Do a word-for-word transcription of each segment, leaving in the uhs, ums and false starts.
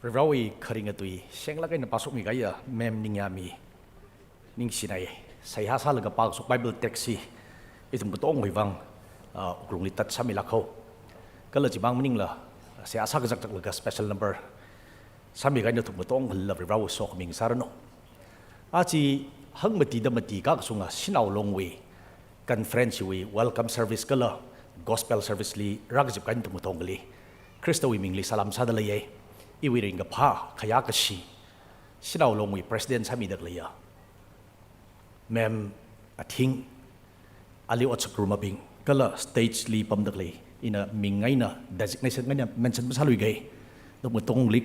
Varivarawui kharinga tui, shenglāk eina pāshokmi kahaiya Ma'am Ningyami ningshinai. Seihā sālaga pākashok Bible text hi ithum katongawui vang, ah, wuklungli tātsāmilāk haowa. Kala chimang maningla, seihā sākazakzaklaga special number sāmi kahai nathum katongalila Varivarawui sokhami ngasāranu. Aja hangmatida mati kakashunga Shanao Longwui conference wui welcome service kala gospel service li rākazip kahai nathum katongali Khristawui mingli salam sādalei. Iwui ringkaphā khayākashi Shanao Longwui president sāmida khaleiya Ma'am Athing, ali otsak rumabing, kala stage li pamda khalei, ina ming eina, designation eina mention masāluiga, nathum katongli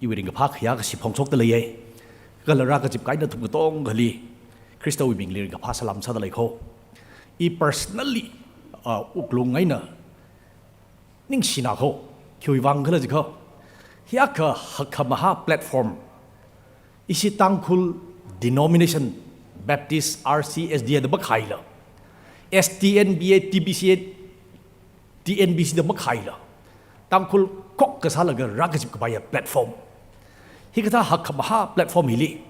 iwui ringkaphā khayākashi phongshokdalei. Kala rākazip kahai nathum katongali Khristawui mingli ringkaphā salam sādalei haowa. I personally, ah, wuklung eina ningshina haowa, khiwui vang khala jiakha, hiyākha hakkhamahā platform, ishi Tangkhul denomination, Baptist, R C, S D A da makhaila, S T N B A, T B C A, T N B C da makhaila, Tangkhul khokkha sālaga rākazip khavaiya platform, hikathā hakkhamahā platform hili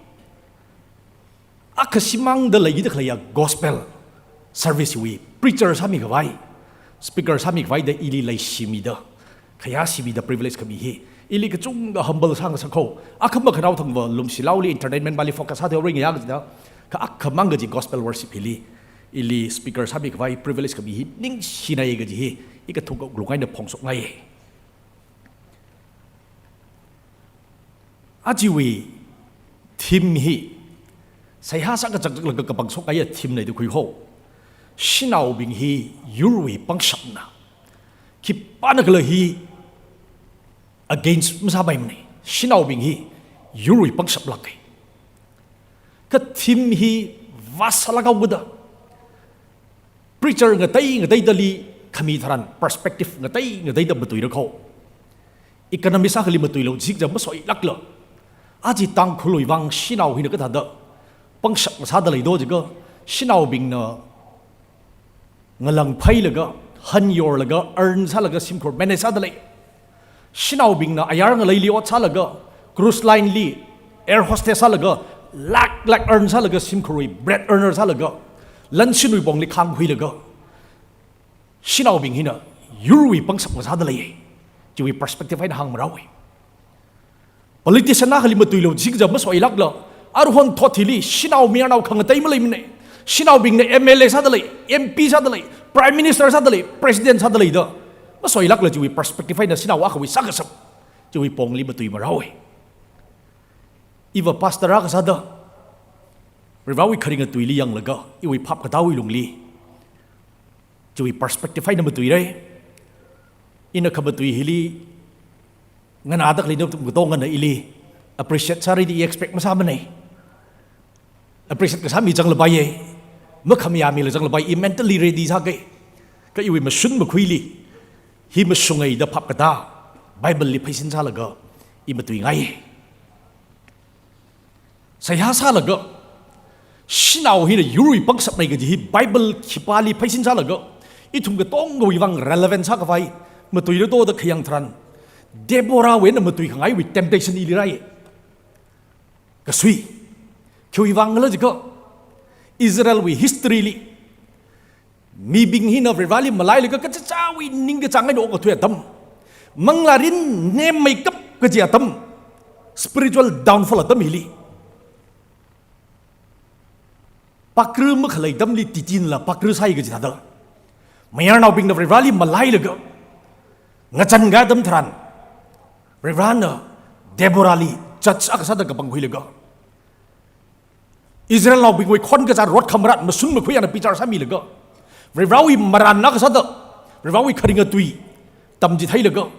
akha shimāngda leida khaleiya gospel service wui preacher sāmi khavai, speaker sāmi khavaida ili leishimida, khayāshimida privilege khami hi ili kachungkha humble sāngasak haowa. Akha makhanao thangva lumshilaoli entertainment pāli focus sāthui ringya kajida, kha akhamang kaji gospel worship hili ili speaker sāmi khavai privilege khami hi ningshinai kaji hi i kathuk wuklung eina phongshokngai. Ajawui theme hi, seihā sākazakzaklaga kapangshok kahaiya theme na da khui haowa. Shanaobing hi yurwui pangshapna. Khipānakhala hi against masāpaimana. Shanaobing hi yurwui pangshaplāka. Kha theme hi vast sālāk haokida, preacher ngatei ngateidali khami tharan perspective ngatei ngateida matuira haowa. Economist akhali matuilu jikja masoilākla, aja Tangkhulwui vang shanao hina kathāda pangshap ngasāda leido jiakha, shanaobingna ngalāng phailaga, han yorlaga, earn sālaga shimkhur manage sādalei. Shanaobingna ayar ngaleili ot sālaga, cruise line li air hostess sālaga, lakh lakh earn sālaga, shimkhurwui bread earner sālaga, lanshinwui pongli khāngkhuilaga, shanaobing hina yurwui pangshap ngasādalei. Chiwui perspective eina hāngmarao. Politician akhali matuilu jikja masoilākla, aruihon thot hili shanao mayarnao khangatei maleimana. Shanaobingna M L A sādalei, M P sādalei, Prime Minister sādalei, President sādalei da masoilākla, chiwui perspective eina shanao akhawui sākashap, chiwui pongli matuimarao. Iva pastor akha sāda, Varivarawui kharinga tuili yanglaga, iwui phap katāwui lungli, chiwui perspective eina matuira. Ina khamatui hili nganāda khalei nathum katongana ili appreciate sāra da i expect masāmana. Appreciate kasāmi zanglapai, makhamayāmila zanglapai, i mentally ready sāka. Kha iwui mashun makhuili, hi mashunga da phap katā Bible li pheisin sālaga i matuingai. Seihā sālaga, shanao hina yurwui pangshapna kaji hi Bible khipāli pheisin sālaga, ithum katongawui vang relevant sākhavai matuira do da khayang tharan, Deborahwui eina matuikhangaiwui temptation ili rāi. Kasui, khiwui vang khala jiakha, Israelwui history li, mibing hina Varivarali malailaga kachichāwui ningkachāng eina okathui atam, manglārin nemmeikap kaji atam, spiritual downfall atam hili, pakra makhalei atamli titinla pakra sāi kaji thāda, mayarnaobingna Varivarali malailaga ngachānga atam tharan, Varivarana Deborahli judge akha sāda kapangkhuilaga, Israelnaobingwui khonkachā rot khamarat mashun makhuiya ana bichar sāmilaga, Varivarawui marān akha sāda, Varivarawui kharinga tui tamchitheilaga,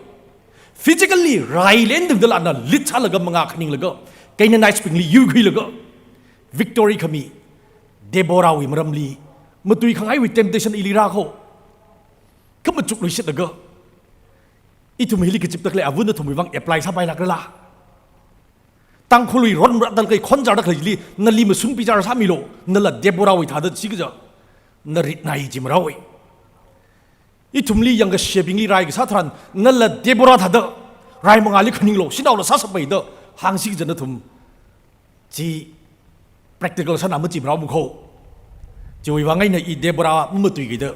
physically rai lendingdala ana lead sālaga mangā khaninglaga, Canaanitesbingli yuikhuilaga, victory khami Deborahwui maramli matuikhangaiwui temptation ili rākho. Khamachuk luishitlaga, ithum hili kazipda khalei avun nathumwui vang apply sāpailākrala? Tangkhulwui ron maratta khalei khon chārda khaleili, nali mashun bichar sāmilu, nala Deborahwui thāda chi kaja, na ritnai chi marao. Ithumli yangkashebingli rai kasā tharan, nala Deborah thāda, rai mangāli khaninglo, shanaola sāsāpai da hāngsi kajina nathum. Chi practical sāna machi marao makho. Chiwui vang eina i Deborah matuiki da,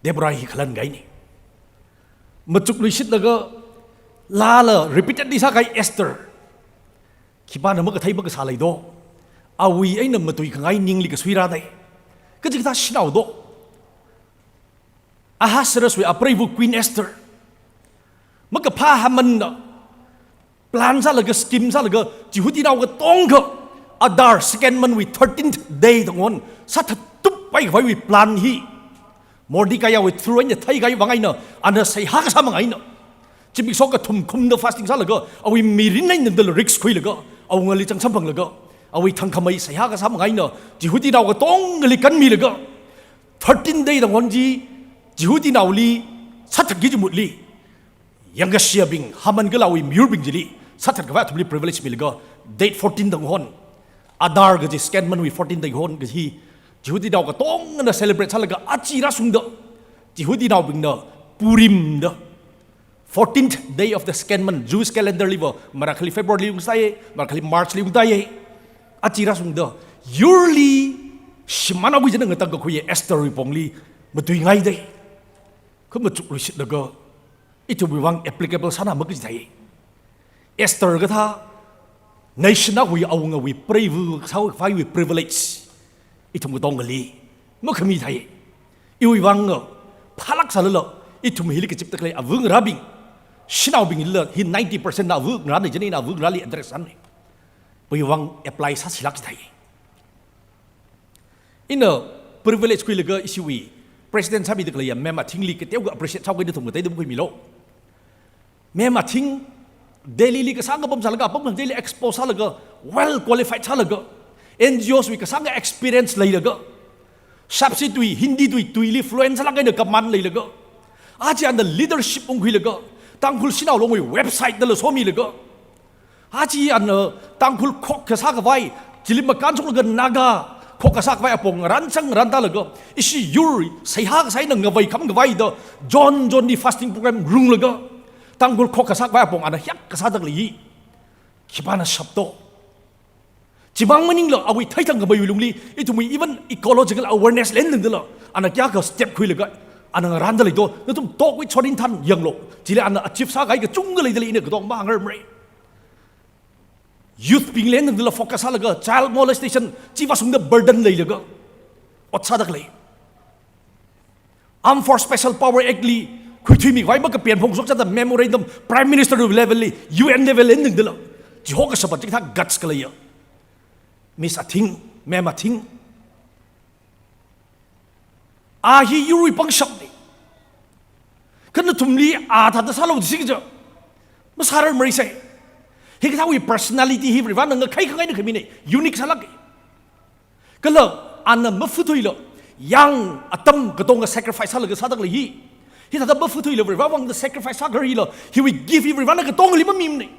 Deborah hi khalan kahaina. Machukluishitlaga lala repeatedly sākahai Esther. Khipāna makathei makasā leido. Awui eina matuikhangai ningli kasui rādai. Kachikathā shanao do. Ahasueruswui apreiva Queen Esther. Makaphā Hamanna plan sālaga, scheme sālaga, Jihudanao katonga Adar second month wui thirteenth day tangkhon sāthattup pai khavaiwui plan hi Mordecaiwui through eina theikahai vang eina, ana seihā kasā mang eina, zimiksho kathum khumda fasting sālaga, awui mirin eina tangdala risk khuilaga, awungali chānjam phanglaga, awui thangkhamei seihā kasā mang eina, Jihudanao katongali kanmilaga, thirteen day tangkhon chi Jihudanaoli sāthatki jimutli, yangkashiyabing Haman kala awui miyurbing chili sāthat khavai athumli privilege milaga, date fourteen tangkhon, Adar kaji second month wui fourteen tangkhon kaji Jihudanao katongana celebrate sālaga achi rāshungda, Jihudanaobingna Purim da, fourteenth day of the second month, Jewish calendar liva marakhali February li ungsai, marakhali March li ungtai. Achi rāshungda, yurli shimānao khuichina ngatangkakhui Esther wui pongli matuingaidai. Kha machukluishitlaga, ithumwui vang applicable sāna makaji thai. Esther kathā, nation akhawui awungawui preiva sākhavaiwui privilege ithum katongali makhami thai. Iwui vang phālāk sālala, ithum hili kazipda khalei ava ngarābing, shanaobinglila hi ninety percent na ava ngarāna jina, ina ava ngarāli address sāna. Iwui vang apply sāsilāk thai. Ina privilege khuilaga ishiwui president sāmida khaleiya Ma'am Athingli kateokha appreciate sāuki, nathum kateida makhuimilu. Ma'am Athing Delhi li kasāng kapam sālaga, apam Delhi li expose sālaga, well qualified sālaga, N G Os wui kasāng experience leilaga, Shapshi tui, Hindi tui, tuili fluent sālāk eina command leilaga, achi ana leadership ungkhuilaga, Tangkhul Shanao Longwui website dala somilaga, achi ana Tangkhul khokha sākhavai, chili makānshoklaga Naga khokha sākhavai apong ngarān chang ngarān tālaga, ishi yur seihā kasā eina ngavei kham khavai da, zone zone li fasting program runglaga, Tangkhul khokha sākhavai apong ana hiyākha sāda khalei hi khipāna shapto. Chimang maningla awui theithang khameiwui lungli, ithumwui even ecological awareness li eina tangdala, ana kayākha step khuilaga, ana ngarānda leido, nathum talk with Sorin Than yanglu. Chili ana achieve sākahai kachungkha leida lei, ina katonga mahāngrarmara. Youth bingli eina tangdala focus sālaga, child molestation, chi vāshungda burden leilaga ot sāda khalei. Armed Force Special Power Act li khuithuimi khavai makapen phongshok sāda memorandum Prime Minister level li, U N level li eina tangdala, chiho kashapa chikathā guts khaleiya Miss Athing, Ma'am Athing. A hi yurwui pangshapna. Kha nathumli a thāda sālu da singja masārarmara sai. Hikathāwui personality hi Varivarana ngakhai khangaina khamina, unique sālāka. Kala ana mafuthuila, yang atam katonga sacrifice sālaga sāda khalei hi. Hithāda mafuthuila Varivara vang da sacrifice sākharila, hiwui gift hi Varivarana katongali mamimana.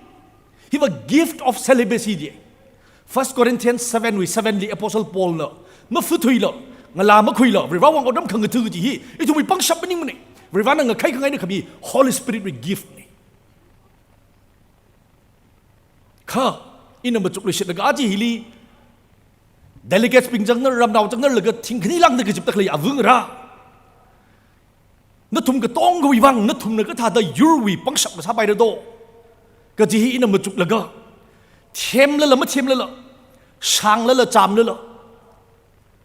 Hiva gift of celibacy da. First Corinthians seven wui seven li Apostle Paul na, mafuthuila, ngalā makhuila, Varivara vang otram khangatha kaji hi ithumwui pangshap maningmana. Varivarana ngakhai khangaina khami Holy Spirit wui gift na. Kha, ina machukluishitlaga aja hili delegates bing chāngnar, ramnao chāngnar laga thingkhani lāngda kazipda khalei ava ngarā, nathum katongawui vang, nathumna kathāda yurwui pangshap ngasāpaira do kaji hi ina machuklaga, themlala mathemlala, shānglala chāmlala,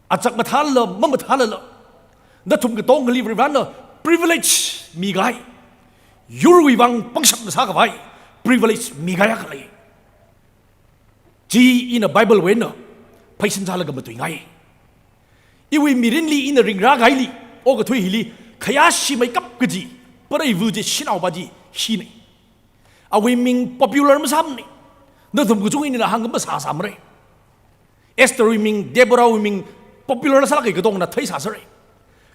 achak mathālala mamathālala, nathum katongali Varivarana privilege mikahai, yurwui vang pangshap ngasākhavai privilege mikahai akha lei. Chi ina Bible wui eina pheisin sālaga matuingai. Iwui mirinli ina ringrākahaili, okathui hili khayāshi meikap kaji preiva chi, shanaopa chi hina. Awui ming popular masāmana. Nathum kachungana hāngkha masāsāmara. Esther wui ming, Deborah wui ming popular sālāka katongana theisāsāra.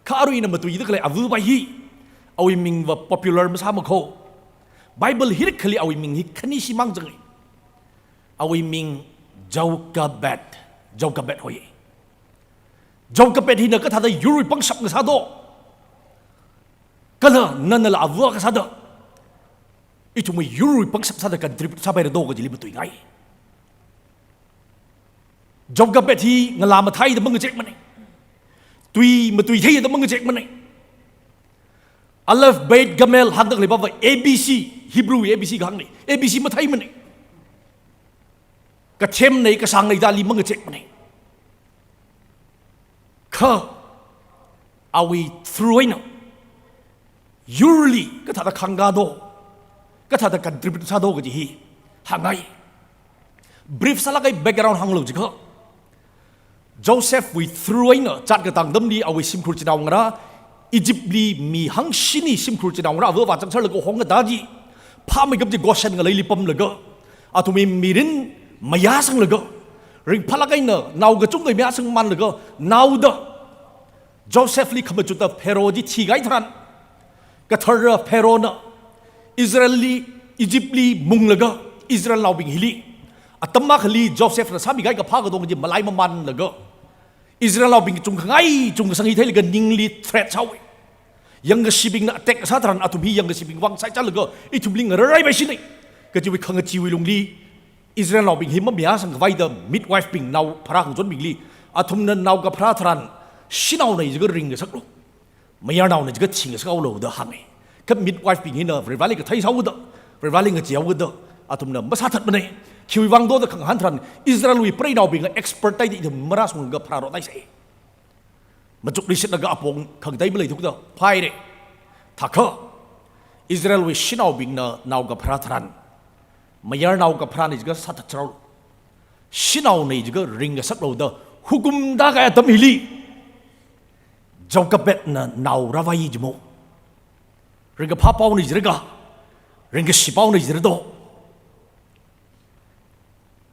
Kha arui ina matuida khalei avapa hi, awui mingva popular masāmakho. Bible hirikhali awui ming hi khanishi mang changa. Awui ming Jochebed, Jochebed hoi. Jochebed hina kathāda yurwui pangshap ngasā do? Kala nanala ava kasā do? ithumwui yurwui pangshap sāda contribute sāpaira do kajili matuingai. Jochebed hi ngalā matheida mangachekmana. Tui matuitheida mangachekmana. Aleph, Bet, Gimel hāngda khalei pava A B C, Hebrew A B C kahāngna. A B C matheimana. Kathemna, kasāngna dali mangachekmana. Kha awui through eina yurli kathāda khangkā do, kathāda contribute sā do kaji hi hāngngai. Brief sālāk eina background hānglu jiakha, Josephwui through eina zat katang atamli awui shimkhur chinaongarā, Egyptli mi hangshini shimkhur chinaongarā ava avā chāngserlaga hongkatā chi phāmeikap chi Goshen ngaleili pamlaga, athumwui mirin mayāsanglaga, ringphālāk eina nao kachungkha mayāsangmānlaga, naoda Josephli khamachutta Pharaoh chi thikahai tharan, kathara Pharaohna Israelli, Egyptli munglaga, Israelnaobing hili atam akhali Josephna sāmikahai kaphā katong chi malai mamānlaga, Israelnaobing chungkhangai chungkasang hi theilaga ningli threat sāhaowa. Yangkashibingna attack sā tharan athum hi yangkashibing vang saichālaga ithumli ngararaipaishina kajiwui khangacheewui lungli, Israelnaobing hi mamayāsangkhavai da midwife bing nao pharā khangachonbingli, athumna nao kapharā tharan shanaona jiakha ringngasaklu, mayarnaona jiakha thingasakhaolu da hānga. Kha midwife bing hina Varivarāli kathei sāhaoda, Varivarāli ngacheehaoda, athumna masāthatmana. Khiwui vang do da khangahān tharan, Israelwui preinaobingna expert taida ithum marāshunglaga pharārotaisa. Machukli shitlaga apong khangatei maleithukda phaira. Thakha, Israelwui shanaobingna nao kapharā tharan, mayarnao kapharāna jiakha sāthatserhaolu, shanaona jiakha ringngasaklu da hukum tākahai atam hili, Jochebedna nao rāvai jimo. Ringkaphā paona jira ka, ringkashi paona jira do.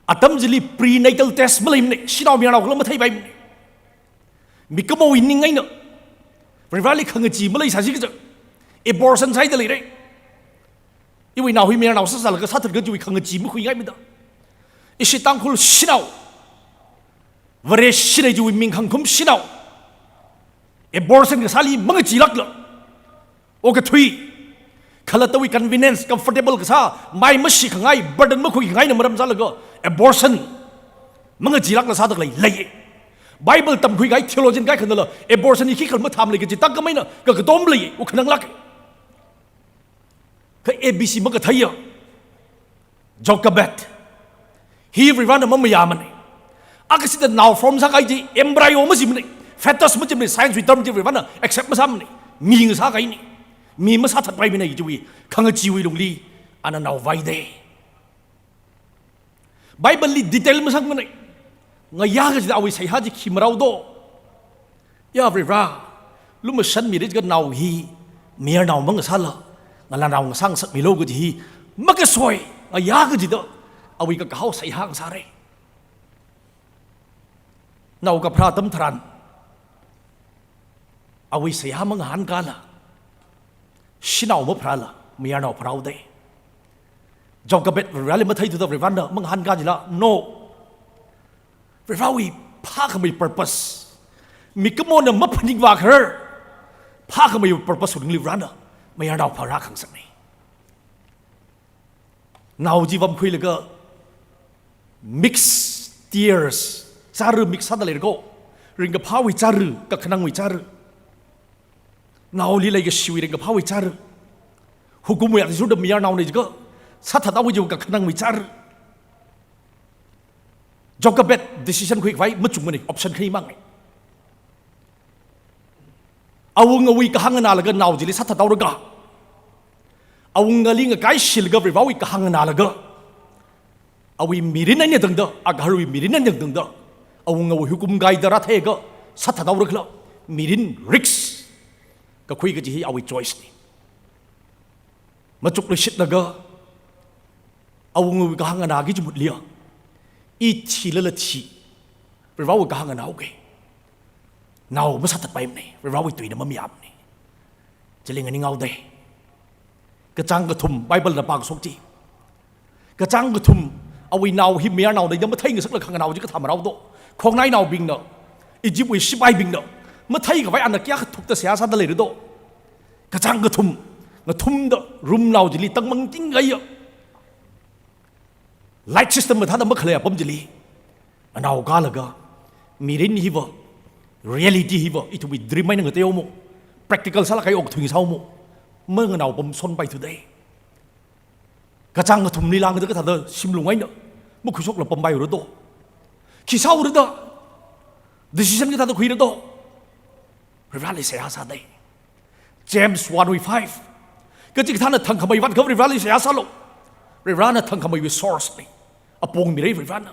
Atam chili prenatal test maleimana, shanao mayarnao khala matheipaimana. Mikumowui ning eina Varivarāli khangachee maleisāsi kaja, abortion sāhaida leira. Iwui nao hi mayarnao sāsālaga sāthat kajiwui khangachee makhuingaimada. Ishi Tangkhul shanao, Vareshina jiwui ming khangkhum shanao, abortion kasāli mangacheelākla, okathui khalattawui convenience, comfortable kasā, mai mashikhangai, burden makhuikhangaina maram sālaga abortion mangacheelākla sāda khalei lei. Bible tamkhuikahai theologian kaikhanala abortion hi khikhala mathāmana kaji tākam eina kakatom lei, wuk khananglāk. Kha A B C makatheiya Jochebed hi Varivarāna mamayāmana. Akha sida nao form sākahai chi embryo majimana, fetus majimana, science wui term chi Varivarāna accept masāmana. Mi ngasākahaina, mi masāthatpaimana kajiwui khangacheewui lungli ana nao vaida. Bible li detail masangmana. Ngayā kachida awui seihā chi khi marao do. Ya Varivarā, lumashanmira jiakha nao hi mayarnao mangasāla, ngalānao ngasāngasakmilu kaji hi makasoi, ngayā kachida awui kakahao seihā ngasāra. Nao kapharā atam tharan, awui seihā mangahānkāla, shanao mapharāla, mayarnao pharāhaoda. Jochebed Varivarāli matheithuda Varivarāna mangahānkā jila? No. Varivarāwui phākhamei purpose, mikumona maphaningvā kharar phākhamei purpose wui lungli Varivarāna mayarnao pharā khangasakna. Nao chi vamkhuilaga mix tears, chara mix sāda leira ko. Ringkaphāwui chara, kakhanangwui chara. Naoli leikashiwui ringkaphāwui chara. Hukumwui athishurda mayarnaona jiakha sāthathaowa jiakha kakhanangwui chara. Jochebed decision khuikhavai machungmana, option khani manga. Awungawui kahāng nganālaga nao chili sāthathaora ka, awungali ngakaishilaga Varivarāwui kahāng nganālaga, awui mirin eina tangda, agaharwui mirin eina tangda, awungawui hukum kaida rātheiakha sāthathaora khala, mirin risk kakhui kaji hi awui choice na. Machukli shitlaga awungawui kahāng nganāki kaji mutliya, i thilala thi, Varivarāwui kahāng nganāhaoki. Nao masāthatpaimana, Varivarāwui tuina mamayāmana. Chili nganinghaoda. Kachāng kathum Bible na pākashok chi, kachāng kathum awui nao hi mayarnaona da matheingasakla khanganao chi kathā marao do. Khongnainaobingna, Egyptwui shipaibingna matheikhavai ana kayākha thukta seihā sāda leira do. Kachāng kathum ngathumda room nao chili tangmang tingaiya. Light system mathāda makhalei apam chili, nganao kālaga, mirin hiva, reality hiva, ithumwui dream eina ngateomo, practical sālāk kahai okathui sāomo, manganao pamshon paithudei. Kachāng ngathumli langda kathāda shimlung eina makhuishoklaga pampaiura do. Khi sāura da, decision kathāda khuira do. Varivarāli seihā sādei. James one wui five. Kachikathāna thangkhamei vātkha Varivarāli seihā sālu. Varivarāna thangkhameiwui source nei. Apong mirei Varivarāna.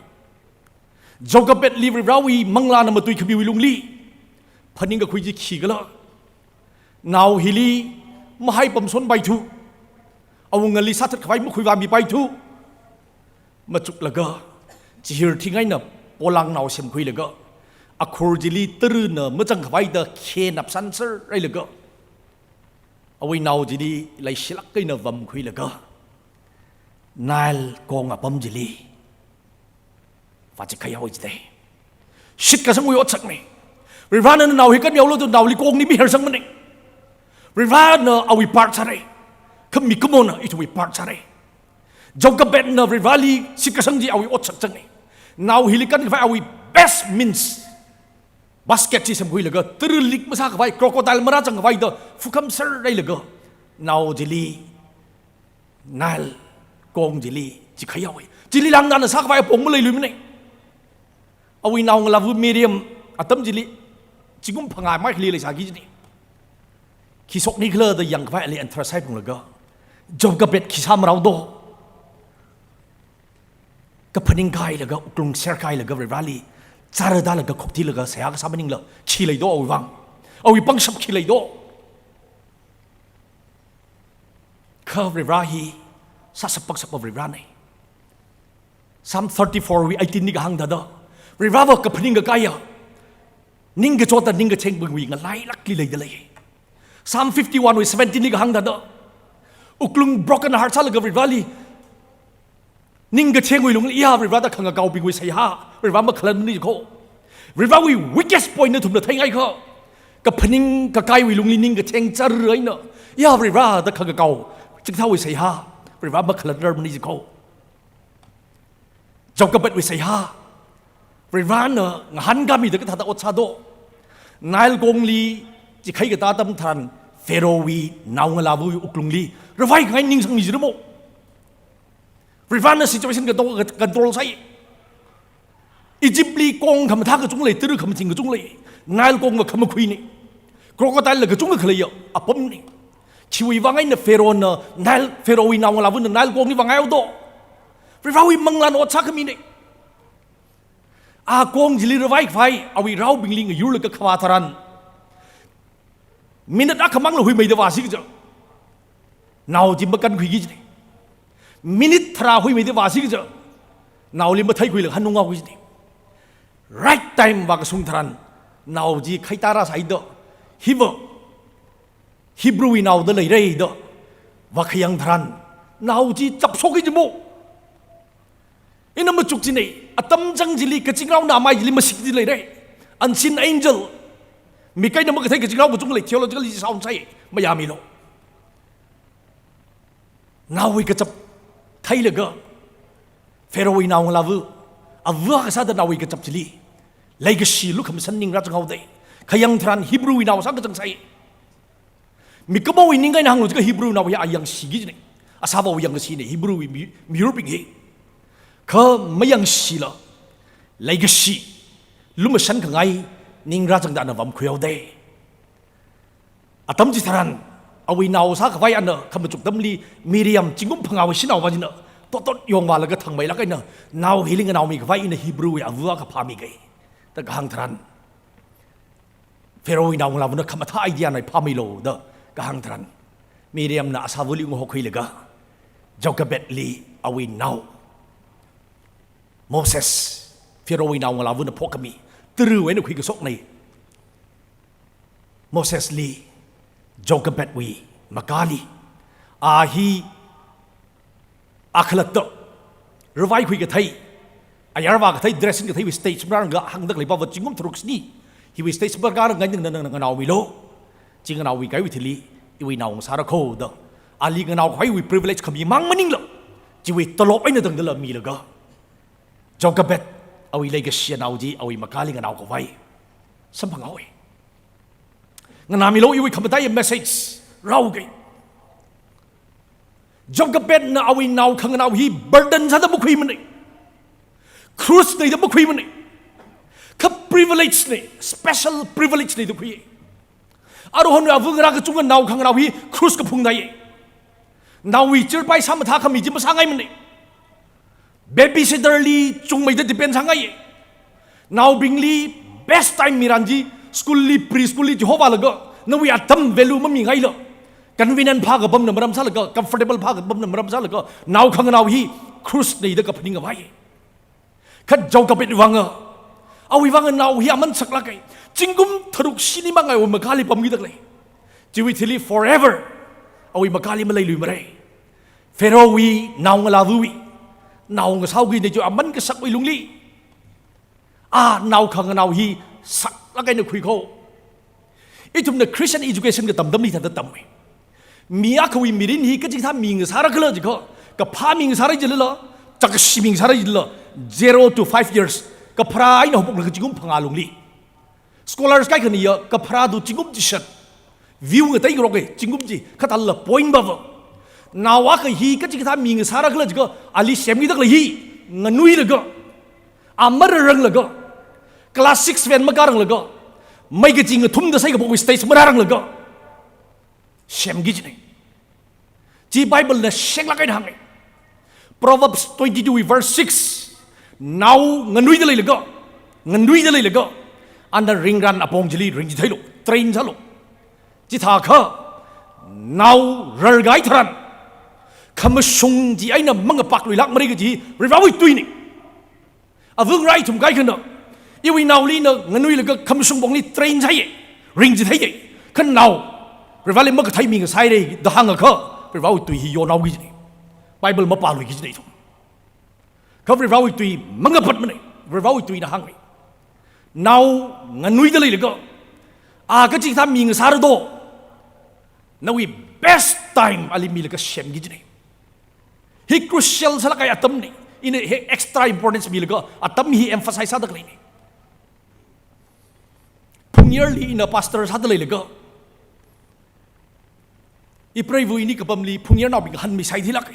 Jochebedli Varivarāwui manglāna matuikhamiwui lungli phaningkakhui chi khikhala? Nao hili mahaipamshon paithu. Awungali sāthat khavai makhuivāmi paithu. Machuklaga, chihir thing eina polang nao semkhuilaga, akhur chili tarana mazang khavaida khe napsanser railaga, awui nao chili leishilāk eina vamkhuilaga, Nile kong apam chili vāchikhaihao jidei. Shitkasangwui otsak nei. Varivarāna nao hi kanmihaolu da naoli kongli mihersangmanei. Varivarāna awui part sārei. Kha mikumona ithumwui part sārei. Jochebedna Varivarāli shitkasang chi awui otsak chang nei. Nao hili kankhavai awui best means, basket chi semkhuilaga, tara leak masākhavai, crocodile marāzang khavaida phukhamser railaga, nao chili, Nile kong chili chikhaihaowei. Chili langda ana sākhavai apong maleiluimanei. Awui naongalāva Miriam atam chili zingkum phangā maikhali leisāki jini. Khi shoknikhala da yangkhavai ali interest saiphunglaga, Jochebed khi sāmarao do. Kaphaning kailaga, wuklung serkailaga, Varivarāli chara dalaga, khokthilaga seihā kasā maningla khi lei do awui vang? Awui pangshap khi lei do? Kha Varivarā hi sāshap pangshapa Varivarānei. Psalm thirty-four wui eighteen li kahāng thāda, Varivarāva kaphaning kakaiya, ningkachota ningkatheng bingwui ngalailākli leida lei. Psalm fifty-one wui seventeen li kahāng thāda, wuklung broken heart sālaga Varivarāli ningkathengwui lungli, iya Varivarā da khangakaobingwui seihā, Varivarā makhalatmani jikho. Varivarāwui weakest point na ithumna theingaikha, kaphaning kakaiwui lungli ningkatheng chara eina, iya Varivarā da khangakao chikathāwui seihā, Varivarā makhalatnarmani jikho. Jochebedwui seihā, Varivarāna ngahānkāmida kathāda ot sā do? Nile kongli chikhai katā atam tharan, Pharaohwui naongalāvawui wuklungli ravai khangai ning sangmi jira mo. Varivarāna situation katonga control sāi. Egyptli kong khamathā kachungkha lei, tara khamathing kachungkha lei, Nile kongva khamakhuinei. Crocodile la kachungkha khaleiya apamnei. Chiwui vang eina Pharaohna Nile, Pharaohwui naongalāvana Nile kongli vāngaihao do? Varivarāwui manglāna ot sākhaminei. A kong chili ravai khavai awui raobingli ngayurlaga khavā tharan, minute akhamangla huimeida vāsi kaja, nao chi makankhuiki jini. Minute tharā huimeida vāsi kaja, naoli matheikhuilaga hanunghaoki jini. Right time vākashung tharan, nao chi khaitā rāsai da, hiva Hebrew wui nao da leirei da vākhayang tharan, nao chi chapshokki jimo. Ina machuk chinei, atam chang chili kazingrao namai chili mashik chi leirei. Unseen angel. Mik eina makathei kazingrao kachungkha lei, theologically sound sāi, mayāmilu. Naowui kachap theilaga, Pharaohwui naongalāva, ava kasāda naowui kachap chili leikashi lukhamashan ningrā zanghaodei. Khayang tharan Hebrew wui nao sākazang sāi. Mikumowui ning eina hānglu jiakha Hebrew nao hi a yangshiki jini. Asāvāwui yangkashinei Hebrew wui mi-, miyurbing hi. Kha mayangshila, leikashi lumashan khangai ningrā zangda ana vāmkhuihaodei. Atam chitharan, awui nao sākhavai ana khamachuk atamli Miriam zingkum phangāwui shanaova china totot yongvālaga thangmeilāk eina, nao hili nganaomi khavai ina Hebrew wui ava akha phāmigei da kahāng tharan, Pharaohwui naongalāvana khamathā idea nei, phāmilu da kahāng tharan, Miriamna asāvali unghokkhuilaga, Jochebedli awui nao Moses, Pharaohwui naongalāvana phokhami, tarawui eina khuikashoknei Mosesli, Jochebedwui makāli, a hi a khalatta, ravaikhui kathei, ayar vākathei, dressing katheiwui stage marānga hāngda khalei pava zingkum tharuk shini, hiwui stage marānga ningna nana nganaomilu, chi nganaomi kaiwui thili iwui nao ngasāra kho da ali nganaokhavaiwui privilege khami mang maningla, chiwui tolop eina tangdala milaga, Jochebed, awui leikashi anao chi, awui makali nganao khavai samphanghaowa. Nganāmilu iwui khamataiya message rāuke. Jochebedna awui nao khanganao hi burden sāda makhuimana. Krush neida makhuimana. Kha privilege na, special privilege neida khui. Aruihon ava ngarā kachungkha nao khanganao hi krush kaphung dai. Naowui chirpai sāmathā khami chi masāngaimana. Babysitter li chungmeida depend sāngai. Naobingli best time miran chi, school li, preschool li chihova laga, nawui atam value mamingaila, convenient phākapamna maram sālaga, comfortable phākapamna maram sālaga, nao khanganao hi krush neida kaphaning khavai. Kha Jochebed vanga, awui vanga nao hi aman saklāka. Zingkum tharuk shini mangai awui makali pamkida khalei. Chiwui thili forever awui makali maleiluimara. Pharaohwui naongalāvawui nao ngasāhaoki ne chi aman kasakwui lungli, a nao khanganao hi saklāk eina khuikho. Ithumna Christian education katam atamli thāda tammi. Mi akhawui mirin hi kachikathā mi ngasāra khala jiakha, kaphā mi ngasāra jilala, chākashi mi ngasāra jilala, zero to five years, kapharā eina haophoklaga zingkum phangā lungli. Scholars kaikhana ya, kapharā to zingkum chishat. View ngateirok e, zingkum chi, kha thālala point pava. Nao akha hi kachikathā mi ngasāra khala jiakha, ali semkida khalei hi nganuilaga, a mararanglaga, class six, seven makāranglaga, mei kachi ngathumda saikaphok stage marāranglaga semki kajina. Chi Bible na shenglāk eina hānga. Proverbs twenty-two verse six. Nao nganuida leilaga, nganuida leilaga, ana ringran apong chili ringchitheilu, train sālu. Chithākha nao rarkahai tharan, khamashung chi eina mangapakluilākmara kaji Varivarāwui tuina. Ava ngarā ithum kaikhana, iwui naoli ina nganuilaga khamashung pongli train sāya, ringchitheiya. Kha nao Varivarāli makathei mi ngasāhaira da hāngakha, Varivarāwui tui hi yonhaoki kajina. Bible mapāluiki kajina ithum. Kha Varivarāwui tui mangapatmana, Varivarāwui tuina hānga. Nao nganuida leilaga, a kachikathā mi ngasāra do, nawui best time ali milaga semki kajina. Hi crucial sālāk kahai atamna, ina hi extra importance milaga atam hi emphasize sāda khaleina. Phungyarli ina pastor sāda leilaga, ipreiva̱ ini kapamli phungyarnaobing hanmi sai thilāka.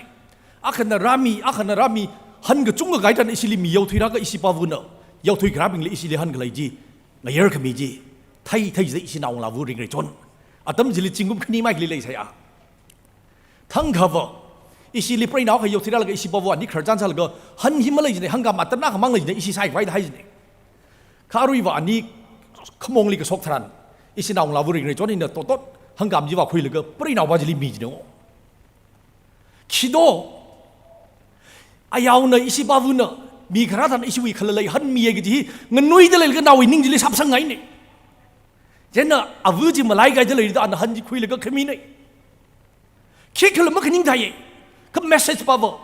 Akhana rāmi, akhana rāmi, han kachungkha kahai tharan ishili mi yaothuirāka, ishi pāva̱na yaothui kharābingli ishili hankhalei chi, ngayar khami chi, thei thei jida ishi naongalāva̱ ringrai chon. Atam chili zingkum khani mai khali leisai a. Thangkhava, ishili preinao akha yaothuirālaga ishi pāva̱ ani khararchan sālaga, han hi malei jina, hangkam atan akhamang lei jina, ishi sai khavai da hai jina. Kha aruiva ani khamongli kashok tharan, ishi naongalāva̱ ringrai chon ina totot hangkam chiva khuilaga, preinaova chili mi jina. Khi do, ayaona ishi pāva̱na mi kharā tharan ishiwui khalalei han miya kaji hi, nganuida leilaga naowui ning chili shapsangngaina. Chieina ava̱ chi malai kaida leida ana han chi khuilaga khamina. Khikhala makhaning thāya, kha message pāva.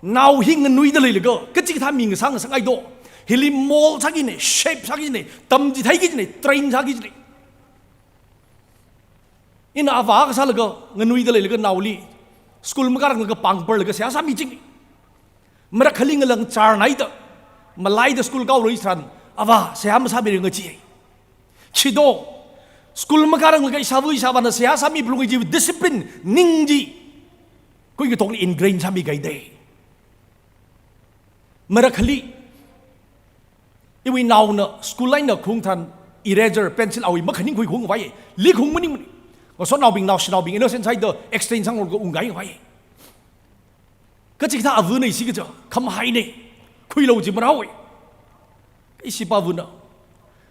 Nao hi nganuida leilaga, kachikathā mi ngasā ngasāngai do. Hili mold sāki kajina, shape sāki kajina, tamchitheiki kajina, train sāki kajina. Ina avā akha sālaga, nganuida leilaga naoli school makāranglaga pāngparlaga seihā sāmi ching. Marakhali ngalang char naida, malaida school kaolui tharan, avā, seihā masāmiringa chi. Khi do, school makāranglaga ishāva̱ ishāvāna seihā sāmi phalunga kaji discipline, ning chi, khuingatokli ingrain sāmi kahai da. Marakhali, iwui naona school eina khaung tharan eraser, pencil awui makhaning khuikhaung khavai, likhaung maningmana. Ngasotnaobing, naoshinaobing, innocent side da exchange sāngarokka ungkahai khavai. Kachikathā ava̱na ishi kaja, khamahaina, khuilu chi marāhaowa. Ishi pāva̱na,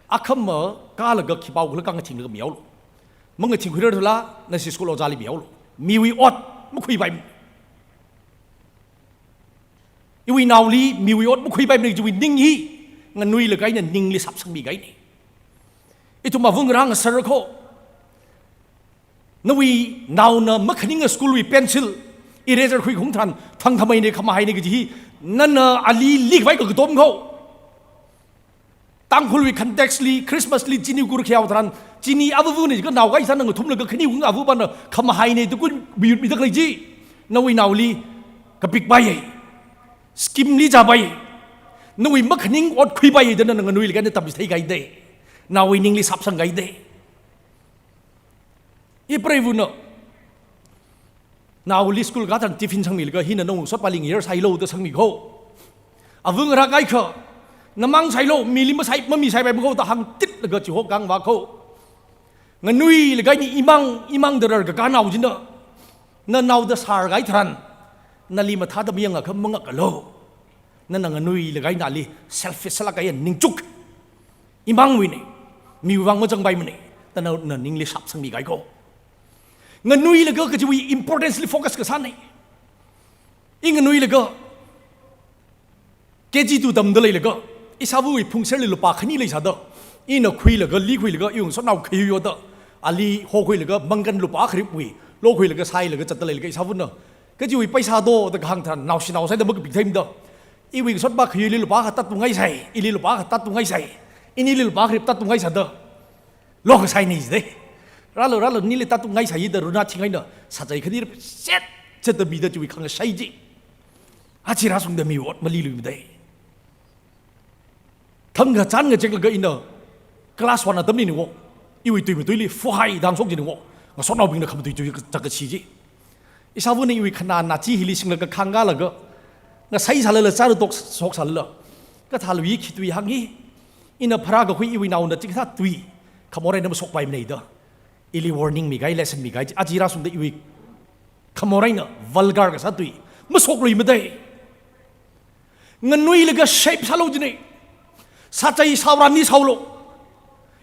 akhama kālaga khipākhala khangathinglaga mihaolu. Mangathingkhuirar thula, nashi school ojāli mihaolu. Miwui ot makhuipaimana. Iwui naoli miwui ot makhuipaimana, chiwui ning hi nganuilaga ina ningli shapsangmi kahaina. Ithum avāngarā ngasāra kho. Nawui naona makhaninga school wui pencil, eraser khuikhaung tharan, thangthamaina, khamahaina kaji hi, nana ali likhavai kakatom kho. Tangkhulwui context li, Christmas li chini kurkhiao tharan, chini avavana jiakha nao kaisāna ngathumlaga khani wung avavana khamahaina da khuimitda khalei chi. Nawui naoli kapikpaiya. Scheme li chāpaiya. Nawui makhaning ot khuipaiya da nana nganuilaga eina tamchitheikahaida. Naowui ningli shapsangkahaida. Ipreivana naoli school katharan tiffin sangmilaga hina nawui ngasotpali ngayar sālu da sangmi kho. Ava ngarā kaikha, namang sālu, mili masai, mamisaipai makho da hāngtitlaga chiho kangva kho. Nganuilaga eina imang, imang da rarkakā nao china, na naoda sārkahai tharan, nali mathāda mayangakha mangakalu. Nana nganuilaga eina ali selfish sālāk kahai ningchuk. Imangwuina, miwui vang mazangpaimana, da na, na ningli shapsangmi kahai kho. Nganuilaga kajiwui importance li focus kasāna. I nganuilaga, K G two tamda leilaga, ishāvawui phungserli lupā khani leisāda, ina khuilaga, likhuilaga, iwui ngasotnao khayuiyoda, ali hokhuilaga, mangkan lupā kharipwui lokhuilaga, sāhailaga zatda leilaga, ishāvana, kajiwui paisa do da kahāng tharan, naoshinao sāda makapik theimada, iwui ngasotpa khayuili lupā akha tātngaisai, ili lupā akha tātngaisai, inili lupā kharip tātngaisāda, lokasāna jida. Rālu, rālu, nili tātngaisai da runa thingaina, sachai khani rep set, set da mida chiwui khangashai chi. Achi rāshungda mi ot maliluimada. Thangkha chān ngacheklaga ina class one atamli ni wo, iwui tui matuili fuhai dangshok chi ni wo, ngasotnaobingna khamatui tui chākashi chi. Ishāvana iwui khanā nachi hili singlaga khangkālaga, ngasai sālala, chāra tok shoksālala, kathālui khi tui hāngi, ina pharākakhui iwui naona chikathā tui khamor eina mashokpaimana da. Ili warning mikahai, lesson mikahai, achi rāshungda iwui khamor eina vulgar kasā tui mashokluimada. Nganuilaga shape sālu jina. Sachai shaorani shaolu.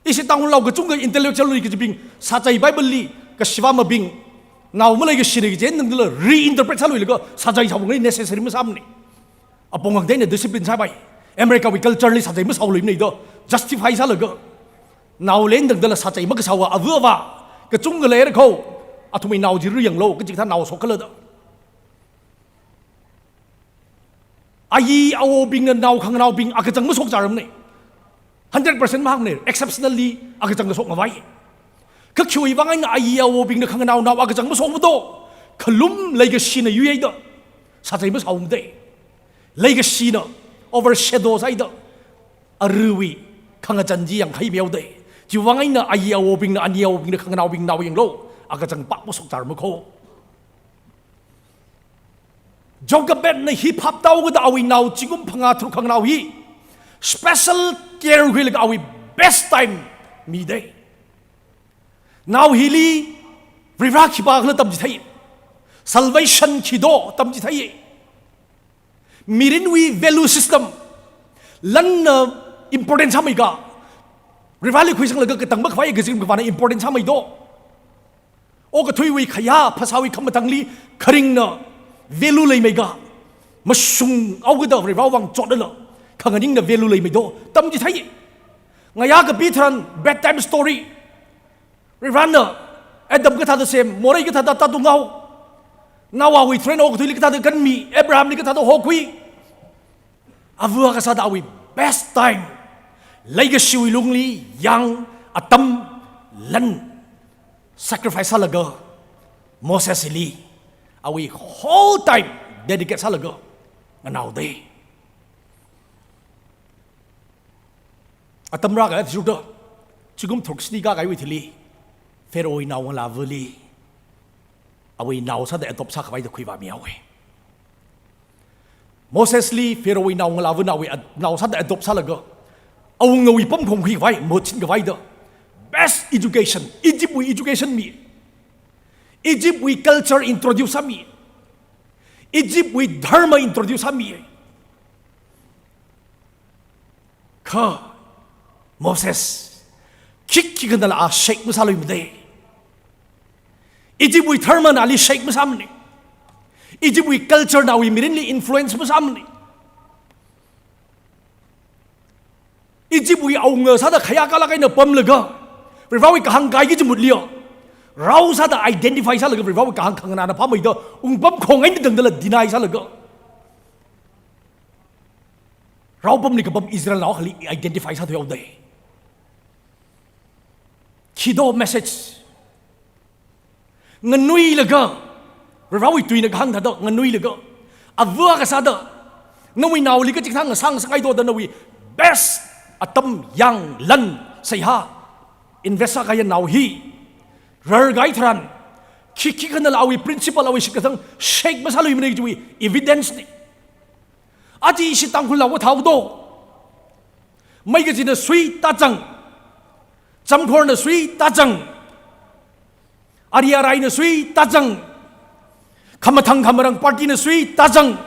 Ishi Tangkhulnao kachungkha intellectual lui kachibing, sachai Bible li, kashivamabing, nao maleikashina kaji eina tangdala reinterpret sāluilaga, sachai shaongai necessary masāmana. Apong hāngda eina discipline sāpai. America wui culture li sachai mashaoluimana da, justify sālaga. Naoli eina tangdala sachai makashaowa ava avā kachungkha leira kho. Athumwui nao chi riyanglu, kaji kathā nao shokkhala da. Ayi awobingna nao khanganaobing akachang mashokchārmana. Hundred percent mahāngmana, exceptionally akachang kashok ngavai. Kha khiwui vang eina ayi awobingna khanganao nao akachang mashokmado, khalum leikashina yuihaida, sachai mashaomada. Leikashina overshadow sāhaida, aruiwui khangachān chi yangkhai mihaoda. Chiwui vang eina ayi awobingna, ani awobingna khanganaobing nao yanglu, akachang pak mashokchārma kho. Jochebedna hi phap tāhaokida awui nao zingkum phangā tharuk khanganao hi special care khuilaga awui best time mida. Nao hili Varivara khipākhala tamchithei. Salvation khi do tamchithei. Mirinwui value system, lanna important sāmei ka, Varivarali khuisanglaga katang makhavai kazing kavāna important sāmei do. Okathuiwui khayā, phasāwui khamatangli kharingna value leimei ka, mashunghaokida Varivara vang chotlala khanganingna value leimei do tamchithei. Ngayā kapi tharan bedtime story. Varivarana Adam kathāda sem, morei kathāda tātungao, Noahwui threat okathuili kathāda kanmi, Abrahamli kathāda hokhui. Ava kasāda awui best time, leikashiwui lungli yang atam lan sacrifice sālaga, Mosesli awui whole time dedicate sālaga nganaoda. Atam rākahai athishurda, zingkum tharuk shini kākahaiwui thili, Pharaohwui naongalāvali awui nao sāda adopt sākhavai da khuivāmihaowa. Mosesli Pharaohwui naongalāvana awui ad-, nao sāda adopt sālaga, awungawui pamkhong khuikhavai, mahut chinkhavai da, best education, Egyptwui education mi, Egyptwui culture introduce sāmi, Egyptwui dharma introduce sāmi. Kha Moses, khikhi khanala a shake masāluimada. Egyptwui dharmana ali shake masāmana. Egyptwui culturena awui mirinli influence masāmana. Egyptwui awunga sāda khayā kalak eina pamlaga, Varivarawui kahāng kaiki chimutliya, rao sāda identify sālaga, Varivarawui kahāng khanganāna phāmeida, wungpamkhong eina tangdala deny sālaga, Raopamli kapam Israelnao akhali identify sāthuihaodei. Khi do message. Nganuilaga, Varewui tuina kahāng thāda nganuilaga, ava kasāda, nawui naoli kachikathā ngasā ngasakngai do da nawui best atam, yāng, lan, seihā invest sākahaiya nao hi rarkahai tharan, khikhi khanala awui principle, awui shitkasang shake masāluimana kajiwui evidence na. Aja ishi Tangkhullao kathāda, Meikachina sui tachang, Chamkhorna sui tachang, Ari Araina sui tachang, khamathang khamarang partyna sui tachang,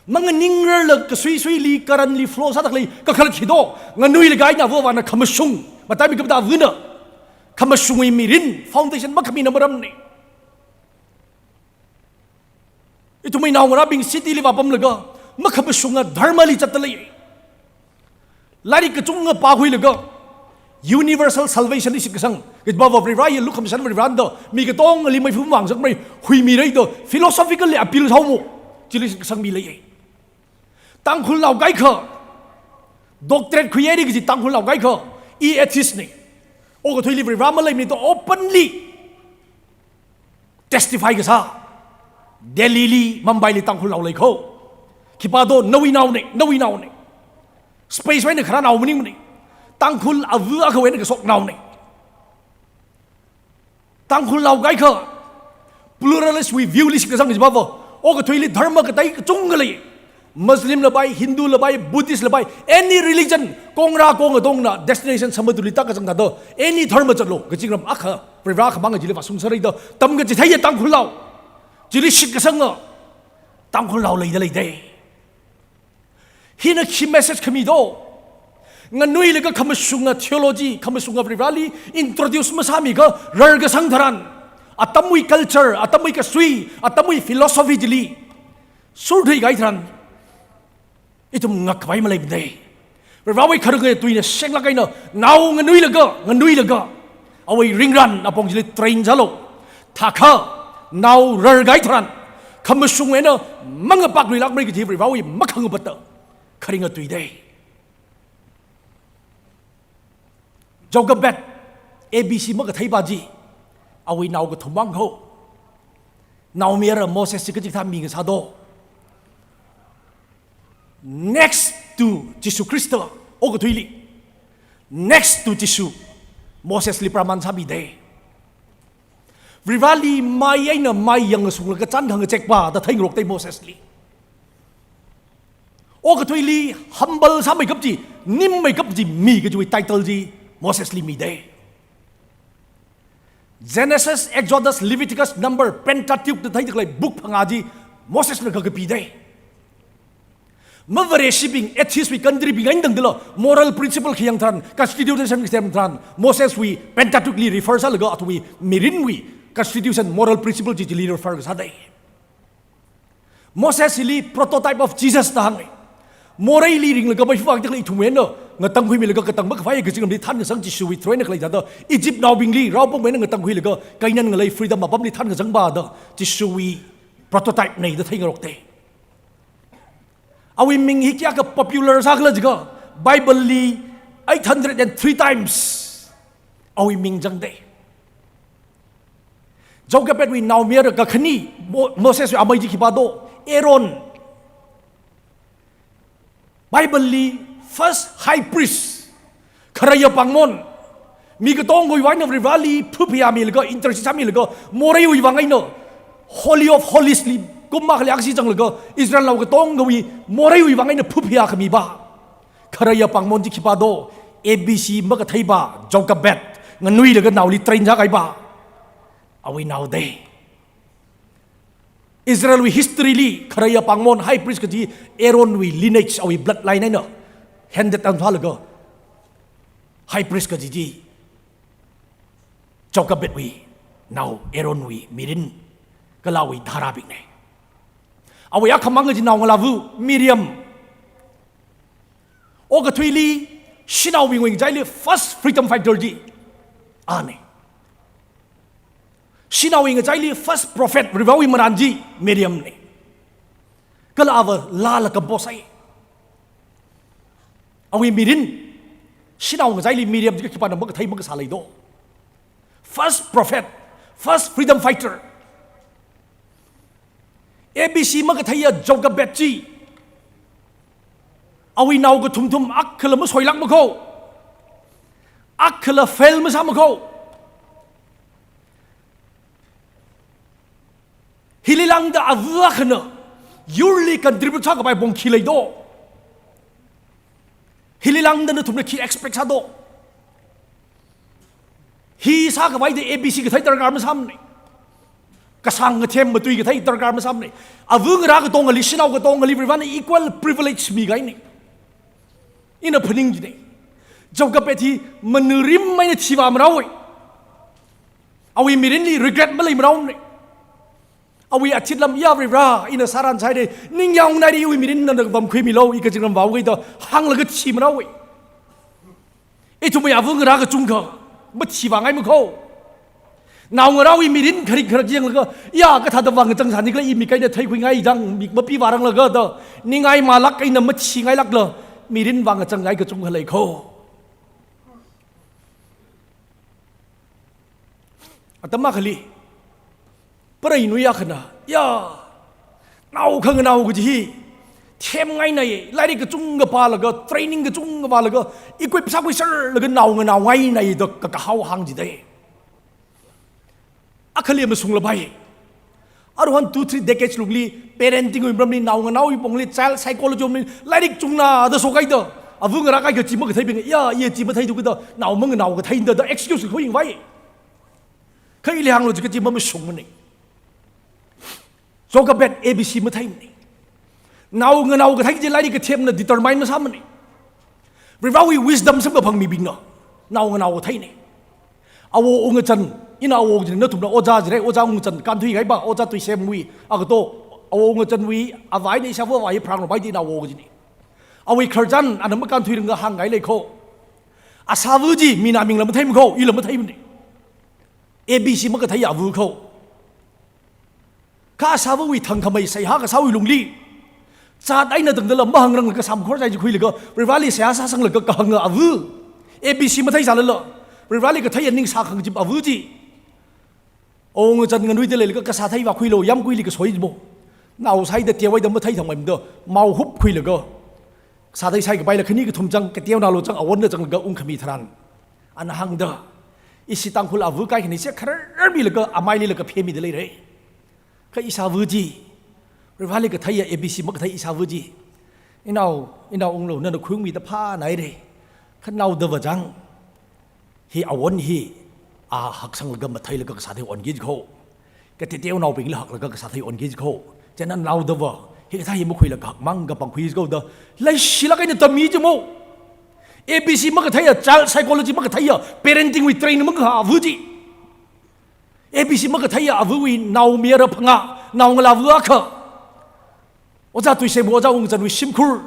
manganingrarla kasui suili, currently flow sāda khalei kakhalat khi do, nganuilaga eina avāvana khamashung, mataimei kapta avana khamashungwui mirin foundation makhamina maramna. Ithumwui naongarābing city li vāpamlaga, makhamashunga dharmali zatda lei. Lairik kachungkha pākhuilaga, universal salvation li shitkasang, kajibava Varewui lukhamashan Varena da, mi katongali meiphum vāngasakmei, huimira da, philosophically appeal sāhaomo, chili shitkasang mi lei. Tangkhullao kaikha, doctorate khuihaira kaji Tangkhullao kaikha, i atheist na. Okathuili Vare maleimana da openly testify kasā, Delhi li, Mumbai li Tangkhullao leikho. Khipā do, nawui naona, nawui naona. Space wui eina kharā nao maningmana. Tangkhull ava akhawui eina kashok naona. Tangkhullao kaikha, pluralist wui view li shitkasang kajibava, okathuili dharma katei kachungkha lei. Muslim la pai, Hindu la pai, Buddhist la pai, any religion, kongra konga dongna destination Shamatabli tākazang thāda, any dharma zatlu, kazingram akha, Vare akhamang kajili vāshungsāra da tamkachitheiya Tangkhullao. Chili shitkasanga Tangkhullao leida leidei. Hina khi message khami do. Nganuilaga khamashunga theology, khamashunga Vareli introduce masāmiakha rarkasang tharan, atamwui culture, atamwui kasui, atamwui philosophy chili surdui kahai tharan, ithum ngakkhavai maleimana. Varewui kharunga tuina shenglāk eina, nao nganuilaga, nganuilaga, awui ringran apong chili train sālu. Thākha, nao rarkahai tharan, khamashung eina mangapakluilākmara kaji Varewui makhangapata kharinga tuidei. Jochebed, A B C makatheipa chi, awui nao kathum vāng kho. Naomayara Moses chi kachikathā mi ngasā do. Next to Jishu Khrista, okathuili. Next to Jishu, Moses li praman sāmidei. Vareli mai eina mai yangshunglaga chān khangachekpa da theingarokdei Moses li. Okathuili humble sāmeikap chi, nimmeikap chi mi kajiwui title chi Moses li midei. Genesis, Exodus, Leviticus, Number, Pentateuch da theida khalei book phangā chi Moses na kakapidei. Mavareshibing, atheist wui country bing eina tangdala, moral principle khayang tharan, constitution khasem tharan, Moses wui Pentateuch li refer sālaga athumwui mirinwui constitution, moral principle chi chili refer kasādei. Moses hili prototype of Jesus da hānga. Moreili ringlaga meiphuvākda khalei ithumwui eina ngatangkhuimilaga katang makhavai kazingramli thānkasang Jishuwui through eina khalei thāda, Egypt naobingli raopamwui eina ngatangkhuilaga Canaan ngalei freedom apamli thānkazangpa da Jishuwui prototype na da theingarokdei. Awui ming hi kayākha popular sākhala jiakha, Bible li eight hundred and three times awui ming zangdei. Jochebed wui naomayara kakhane, Mo-, Moses wui amei chi khipā do, Aaron. Bible li first high priest, kharaiya pāngmon. Mi katongawui vang eina Vareli phaphayāmilaga, intercede sāmilaga, moreiwui vang eina, Holy of Holies li, kum akhali aksi zanglaga, Israelnao katongawui moreiwui vang eina phaphayā khamipa. Kharaiya pāngmon chi khipā do, A B C makatheipa, Jochebed, nganuilaga naoli train sākahaipa. Awui naodei. Israelwui history li, kharaiya pāngmon high priest kaji Aaronwui lineage, awui bloodline eina handed down sālaga, high priest kaji chi Jochebedwui nao Aaronwui mirin kala awui dharābingna. Awui akhamang kaji naongalāva Miriam. Okathuili, shanaobingwui ngachaili first freedom fighter chi ana. Shanaowui ngachaili first prophet, Varewui marān chi Miriam na. Kala ava laala compose sāi. Awui mirin, shanao ngachaili Miriam chi khipāna makathei makasā lei do. First prophet, first freedom fighter. A B C makatheiya Jochebed chi, awui nao kathumthum akhala masoilāk makho, akhala fail masā makho. Hili lāngda ava akhana yurli contribute sākhavai apong khi lei do. Hili lāngda nathumna khi expect sā do. Hi sākhavai da A B C kathei darkar masāmana. Kasāng kathem matui kathei darkar masāmana. Ava ngarā katongali, shanao katongali Varivarana equal privilege mikahaina. Ina phaning jina. Jochebed hi manurim eina thivā marāwai. Awui mirinli regret malei marāmana. Awui athit lam ya Varivara, ina sāran sāhaira, ningyāng naira iwui mirin nana vāmkhuimilu, i kazingram vāunghaida hānglaga thi marāwai. Ithumwui ava ngarā kachungkha mathivāngai makho. Naongarāwui mirin kharik kharak yanglaga, ya kathāda vāngachang sāni khala i mik eina theikhuingai jang, mik mapivāranglaga da, ningai malāk eina mathingailākla, mirin vāngachangngai kachungkha leikho. Atam akhali, preinuiya akhana, ya, nao khanganao kaji hi themngainai, lairik kachungkha pālaga, training kachungkha vālaga, equip sākhuiserlaga nao nganaongainai da kakahao hāng jidai. Akhali mashunglapai. Aruihon two, three decades lungli, parenting wui maramli, nao nganaowui pongli, child psychology wui maramli, lairik chungna da shokhaida, ava ngarā kahai kachi makatheibing, ya, ya chi matheidu kada, nao manganao katheida da excuse khuiyangvai. Kha ili hānglu jiakha chi mamashungmana. Jochebed A B C matheimana. Nao nganao kathei chi lairik kathemna determine masāmana. Varivarawui wisdom samkaphang mibingna nao nganao katheina. Awo Ungachan, ina awo kajina, nathumna Ojā jira, Ojā Ungachan, kānthuikahai pa, Ojā Tuisemwui agato, Awo Ungachanwui avā eina ishāvā avā hi pharāngarumpai da ina awo kajina. Awui khararchan ana makānthuiranga hāngkahai leikho. Ashāva chi mina mingla matheimakho, ila matheimana. A B C makathei ava kho. Kha ashāvawui thangkhamei seihā kasāwui lungli, zat eina tangdala mahāngranglaga samkhor chai chi khuilaga, Varivarali seihā sāsanglaga kahānga ava, A B C matheisālala, Varivarali katheiya ning sākhangachip ava chi, Awo Ungachan nganuida leilaga kasā thei vākhuilu, yāmguili kasoi jimo. Nao sāhaida teohaida mathei thangmeida, mao hupkhuilaga, sāthei sākapaila khani kathum chang, kateonao lo chang, awonna changlaga ungkhami tharan, ana hāngda, ishi Tangkhul ava kaikhani se kharar milaga, amailila kaphemida leira. Kha ishāva chi, Varivarali katheiya A B C makathei ishāva chi, inao, inao unglu, nana khuiungmida phānaira. Kha naodava chang, hi awon hi, a haksanglaga matheilaga kasā thei onki jikho. Kateonaobingla haklaga kasā thei onki jikho. Chieina naodava, hikathā hi makhuilaga hakmang kapangkhui jikho da, leishilāk eina tammi jimo. A B C makatheiya, child psychology makatheiya, parenting wui train mangahā ava chi. A B C makatheiya avawui naomayara phangā, naongalāva akha, Ojā Tuisemwui, Ojā Ungachanwui shimkhur,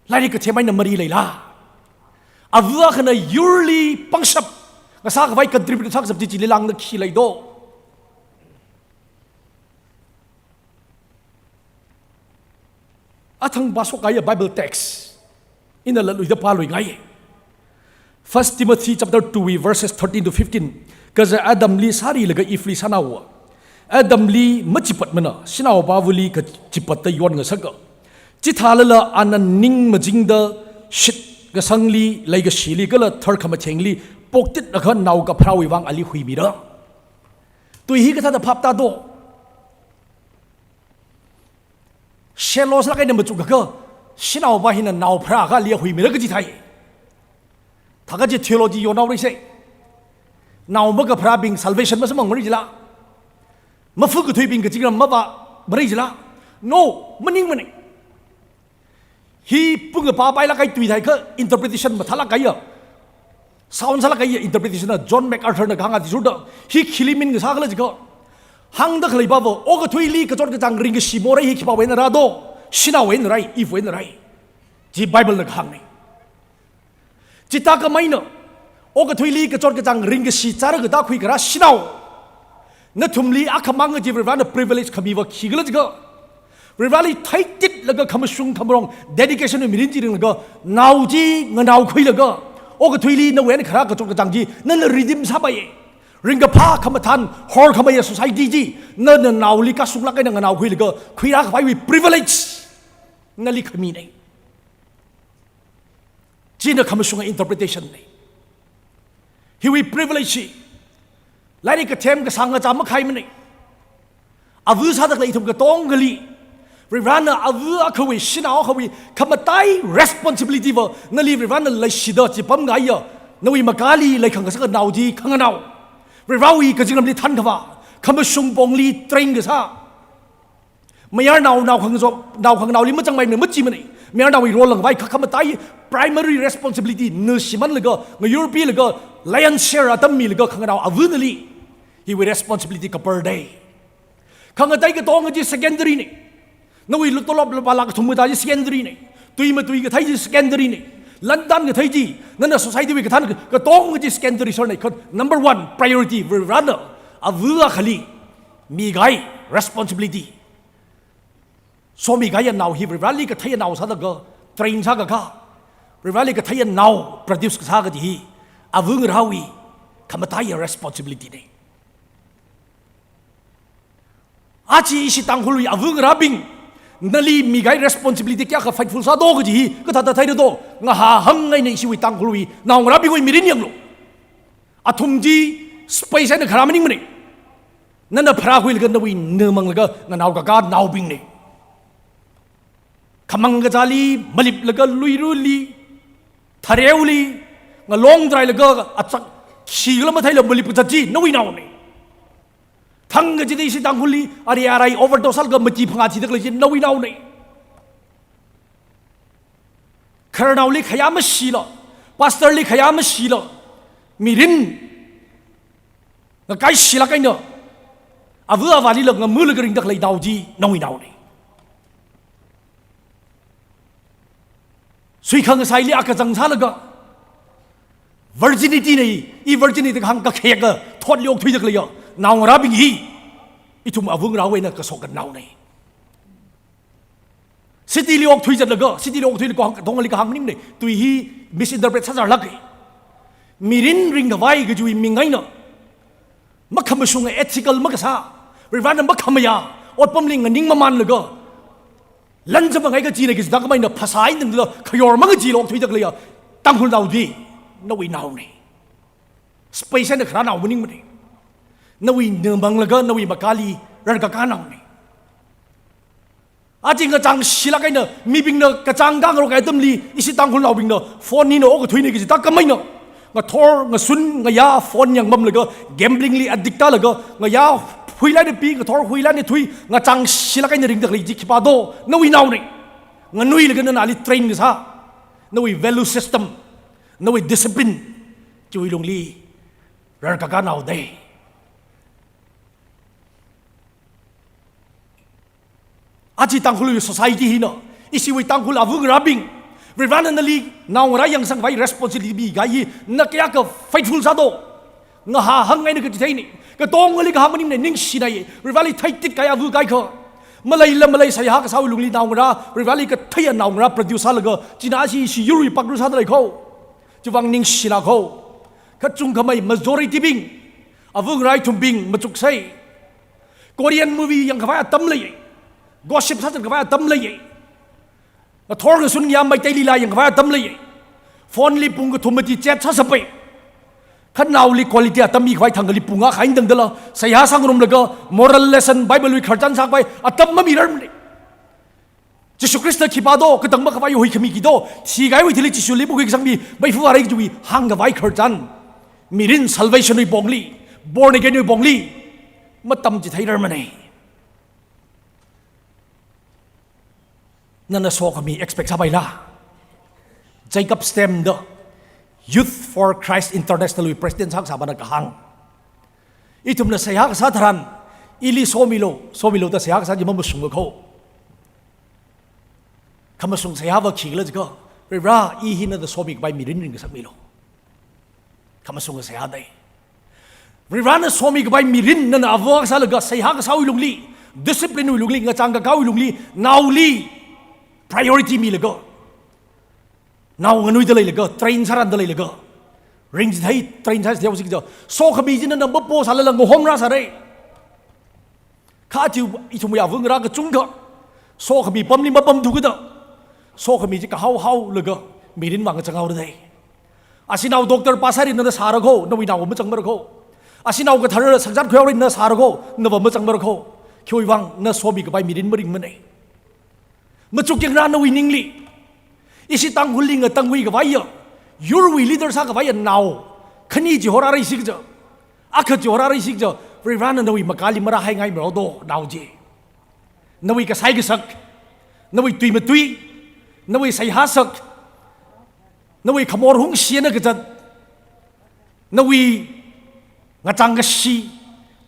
lairik kathem eina mari leila? Ava akhana yurli pangshap ngasākhavai, contribute sākashap chi chili lāngda khi lei do. Athang pāshokkahaiya Bible text ina latluida pāluingai. First Timothy chapter two wui verses thirteen to fifteen. Kaja Adamli sārilaga Eveli sānaowa. Adamli machipatmana, shanaopāvali kachipatta yonngasaka. Chithālala ana ning majingda shitkasangli, leikashili kala tharkhamathengli poktitlaga nao kapharāwui vang ali huimira. Tui hi kathāda phap tādo? Shelloslāk eina machukakha, shanaopā hina nao pharāakha ali huimira kaji thai. Thākha chi theology yonhaora se. Nao makapharābing salvation masamphangmara jila? Mafu kathuibing kazingram mavāmara jila? No, maningmana. Hi pung apā pailāk kahai tui thākha interpretation mathālāk kahaiya, sound sālāk kahaiya interpretation na John MacArthur na kahāng athishurda, hi khili min ngasākhala jiakha, hāngda khaleipawo, okathuili kachot kachāng ringkashi morei hi khipāwui eina rādo? Shanaowui eina rāi, Evewui eina rāi. Chi Bible na kahāngna. Chithākhameina, okathuili kachot kachāng ringkashi chāra katā khuikarā shanao, nathumli akhamang kaji Varivarana privilege khamiva khikhala jiakha, Varivarali theititlaga khamashung khamarong dedication wui mirin chi ringlaga, nao chi nganaokhuilaga, okathuili nawui eina kharā kachot kachāng chi nana redeem sāpaiya. Ringkaphā khamathān horkhameiya society chi nana naoli kashunglāk eina nganaokhuilaga khuirākhavaiwui privilege nali khamina. China khamashunga interpretation na. Hiwui privilege hi lairik kathem kasāng ngachā makhaimana. Ava sāda khalei ithum katongali, Varivarana ava akhawui, shanao akhawui khamataiya responsibility va nali Varivarana leishida chipamngaiya, nawui makali leikhang kasā nao chi khanganao, Varivarawui kazingramli thankhavā, khamashung pongli train kasā. Mayarnao, nao khangazop, nao khanganaoli mazangmei machimana. Mayarnaowui role langvai kha khamataiya primary responsibility na shimānlaga, ngayurpilaga, lion's share atam milaga khanganao ava nali hiwui responsibility kapar dei. Khangatei katonga chi secondary na. Nawui lu-, tolop lupā lakh kathum kathā chi secondary na. Tui matui kathei chi secondary na. Lantan kathei chi, nana society wui kathān katonga chi secondary sāra na. Kha number one priority Varivarana ava akhali mikahai responsibility. Somikahaiya nao hi Varivarali katheiya nao sālaga train sākakā, Varivarali katheiya nao produce kasā kaji hi avangarāwui khamataiya responsibility na. Aja ishi Tangkhulwui avangarābing, nali mikahai responsibility kayākha faithful sādo kaji hi kathāda theira do? Ngahāhāng eina ishiwui Tangkhulwui naongarābingwui mirin yanglu. Athum chi space eina kharā maningmana. Nana pharākhuilaga nawui na manglaga nganaokakā naobingna. Khamang kazāli maliplaga, luirali, thareoli ngalong trailaga, achak khikhala matheila malip kazat chi nawui naona. Thang kachida ishi Tangkhulli ari arai overdose sālaga mati phangā thida khalei chi nawui naona. Khararnaoli khayā mashila, pastor li khayā mashila, mirin ngakaishilāk eina ava avālila ngamalaga ringda khalei nao chi nawui naona. Suikhangasaili akachang sālaga, virginity na, i virginity kahāng kakheka thotli okthuida khaleiya naongarābing hi ithum avangarāwui eina kashok kanaona. City li okthui zatlaga, city li okthuilaga kahāng, katongali kahāng maningmana, tui hi misinterpret sāzarlāka. Mirin ringkhavai kajiwui ming eina makhamashunga, ethical makasā, Varivarana makhamayā otpamli nganing mamānlaga, lan zamangai kachina kajida khamei eina phasā eina tangda khayor mangachila okthuida khaleiya Tangkhulnao chi nawui naona. Space eina kharā nao maningmana. Nawui na manglaga nawui makali rarkakā naona. Aja ngachāngshilāk eina mibingna kachāng khangarok kahai atamli ishi Tangkhulnaobingna phone hina okathuina kajida khamei eina ngathor, ngasun, ngayā, phone yangpamlaga, gambling li addict tālaga, ngayā huila eina pi, ngathor huila eina thui, ngachāngshilāk eina ringda khalei chi khipā do? Nawui naona. Nganuilaga nana ali train kasā nawui value system, nawui discipline chiwui lungli rarkakā nao dei. Aja Tangkhulwui society hina, ishiwui Tangkhul avangarābing, Varivarana nali naongarā yangsangvai responsibility mikahai hi na kayākha faithful sādo? Ngahāhāng eina kachitheina. Katongali kahāng maningmana, ningshina. Varivarali theititkahai ava kaikha, maleila malei seihā kasāwui lungli naongarā, Varivarali katheiya naongarā produce sālaga, china ashi ishi yurwui pakru sāda lei kho. Chivang ningshila kho. Kachungkhamei majority bing, avangarā ithumbing machuksei. Korean movie yangkhavai atam lei. Gossip sāzatkhavai atam lei. Ngathor ngasun ngayā Meitei lila yangkhavai atam lei. Phone li pung kathum mati chat sāsāpai. Khanaoli quality atam mikhavai thangkali pung akha eina tangdala seihā sāngarumlaga, moral lesson, Bible wui khararchan sākhavai atam mamirarmana. Jishu Khrista khipā do, katang makhavai huikhami khi do, thikahaiwui thili Jishuli makhuikasangmi meifa vāra kajiwui hāngkhavai khararchan, mirin salvation wui pongli, born again wui pongli matamchitheirarmana. Nana sokhami expect sāpaila? Jacob Stem da, Youth for Christ International wui president sākasā pana kahāng. Ithumna seihā kasā tharan, ili somilu, somilu da seihā kasā chi mamashunga kho. Khamashung seihā va khikhala jiakha, Varivara, i hina da somikhavai mirin ringkasakmilu. Khamashunga seihā dei. Varivarana somikhavai mirin nana ava kasālaga seihā kasāwui lungli, Discipline wui lungli, ngachang kakāwui lungli, naoli priority milaga, nao nganuida leilaga, train sāranda leilaga, ringchithei train sāsai haosi kaja, sokhami china namba po sālala ngahomra sārai. Kha aja ithumwui avāngarā kachungkha, sokhami pamli mapamthu kada, sokhami chi kahao haolaga, mirin vang chang haora dei. Ashinao doctor pass sāra nana sāra kho, nawui nao machangmara kho. Ashinao kathara sakzat khuihaora nana sāra kho, nava machangmara kho. Khiwui vang na somi kapai mirin maringmanei. Machuk yangra nawui ningli. Ishi Tangkhulli ngatangkhui kavaiya, yurwui leader sākavaiya nao khani chihorāra sikaja, akha chihorāra sikaja, Varivarana nawui makali marāhaingaimara do, nao chi. Nawui kasai kasak, nawui tui matui, nawui seihā sak, nawui khamor hungshina kazat, nawui ngachang kashi,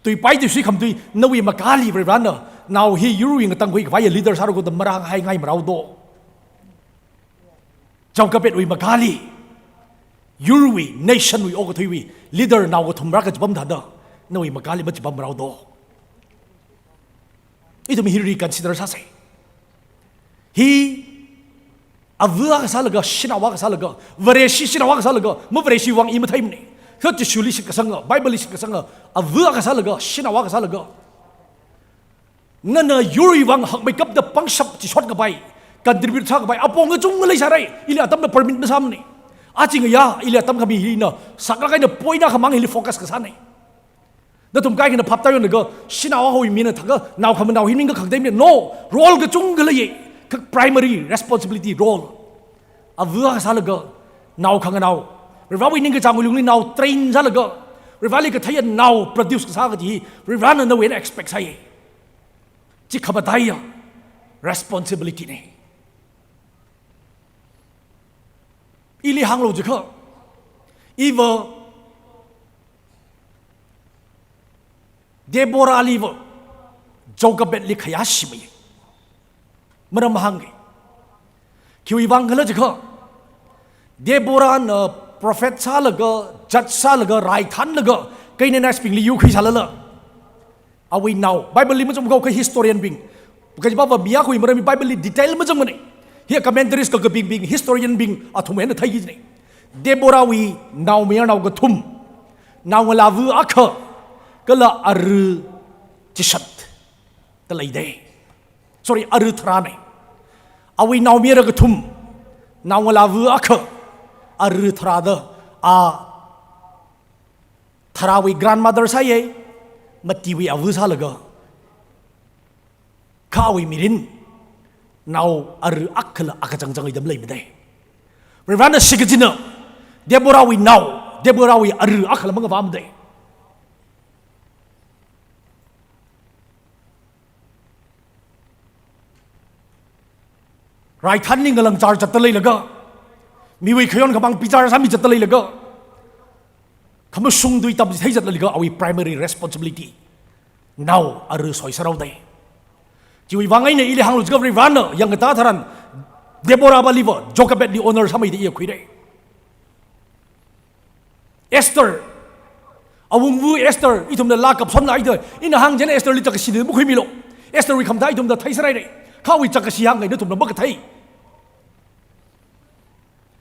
tuipai tuisui khamtui, nawui makali Varivarana nao hi yurwui ngatangkhui kavaiya leader sāra kho da marāhaingaimara do. Jochebedwui makali, yurwui, nationwui okathuiwui leader nao kathumra kachipam thāda, nawui makali machipamra do. Ithum hi reconsider sāsei. Hi avā akha sālaga, shanao akha sālaga, Vareshi shanao akha sālaga, mavareshi vang i matheimanei. Kha Jishuli shitkasanga, Bible li shitkasanga, avā akha sālaga, shanao akha sālaga, nana yurwui vang hakmeikapta pangshap chishot kapai, contribute sākapai apong kachungkha leisārai. Ili atamna permit masāmanei. Aja ngayā, ili atam khami hina, sakra kaina point akhamang hili focus kasānei. Nathum kaikhana phap tayonlaga, shanao akhawui mina thākha, nao khamanao hi ning kakhak dei mi, no, role kachungkha leiya, kha primary responsibility role. Avā akha sālaga, nao khanganao, Varivarawui ningkachāngwui lungli nao train sālaga, Varivarali katheiya nao produce kasā kaji, Varivarana nawuina expect sāya. Chi khamataiya responsibility nei. Ili hānglu jiakha, iva Deborahliva Jochebedli khayāshimei. Maram hāngga. Khiwui vang khala jiakha, Deborahna prophet sālaga, judge sālaga, raithanlaga, Canaanitesbingli yur khuisālala, awui nao, Bible li mazangkahai historian bing, kajipava mi akhawui maramli Bible li detail mazangmanei. Hi commentaries kakabingbing, historian bing athum eina theiki jinei. Deborahwui naomayarnao kathum, naongalāva akha, kala ara chishat da leidei. Sorry, ara tharānei. Awui naomayara kathum, naongalāva akha, ara tharāda, a tharāwui grandmother sāya, matiwui avā sālaga, kha awui mirin nao ara akhala akachangchang leida maleimanei. Varivarana shikachinna, Deborahwui nao, Deborahwui ara akhala mangavāmanei. Raithanli ngalang char chatta leilaga, miwui khayon khamāng bichar sāmi chatta leilaga, khamashung tui tamchithei chatta leilaga, awui primary responsibility nao ara soisāra dei. Chiwui vang eina ili hānglu jiakha Varivarana yangkatā tharan Deborahvaliva Jochebedli honor sāmei da iya khuirei. Esther, awungva Esther, ithumna laa kapsonlaida, ina hāng chieina Estherli chakkashi da makhuimilu. Estherwui khamathā ithumna theisārai rei. Kha awui chakkashi hāngngai nathumna makathei.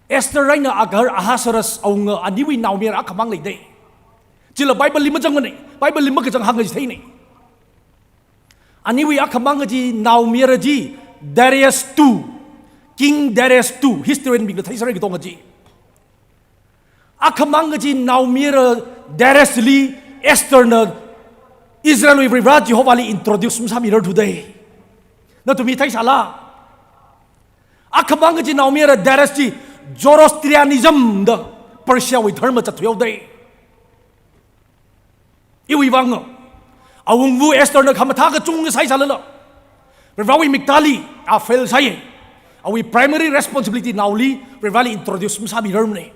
Esther eina agahar Ahasuerus awunga aniwui naomayara akhamang leidei. Chila Bible li mazangmanei, Bible li makazang hānga chitheinei. Aniwui akhamang kaji naomayara chi Darius two, King Darius two, historian bingna theisārai katonga chi. Akhamang kaji naomayara Dariusli Estherna Israelwui Varivara Jehovahli introduce masāmirar thudei. Nathum hi theisāla? Akhamang kaji naomayara Darius chi Zoroastrianism da Persiawui dharma zatthui haodei. Iwui vang, awungva Estherna khamathā kachungkha sāhaisālala, Varivarawui miktāli a fail sāya. Awui primary responsibility naoli Varivarali introduce masāmirarmanei.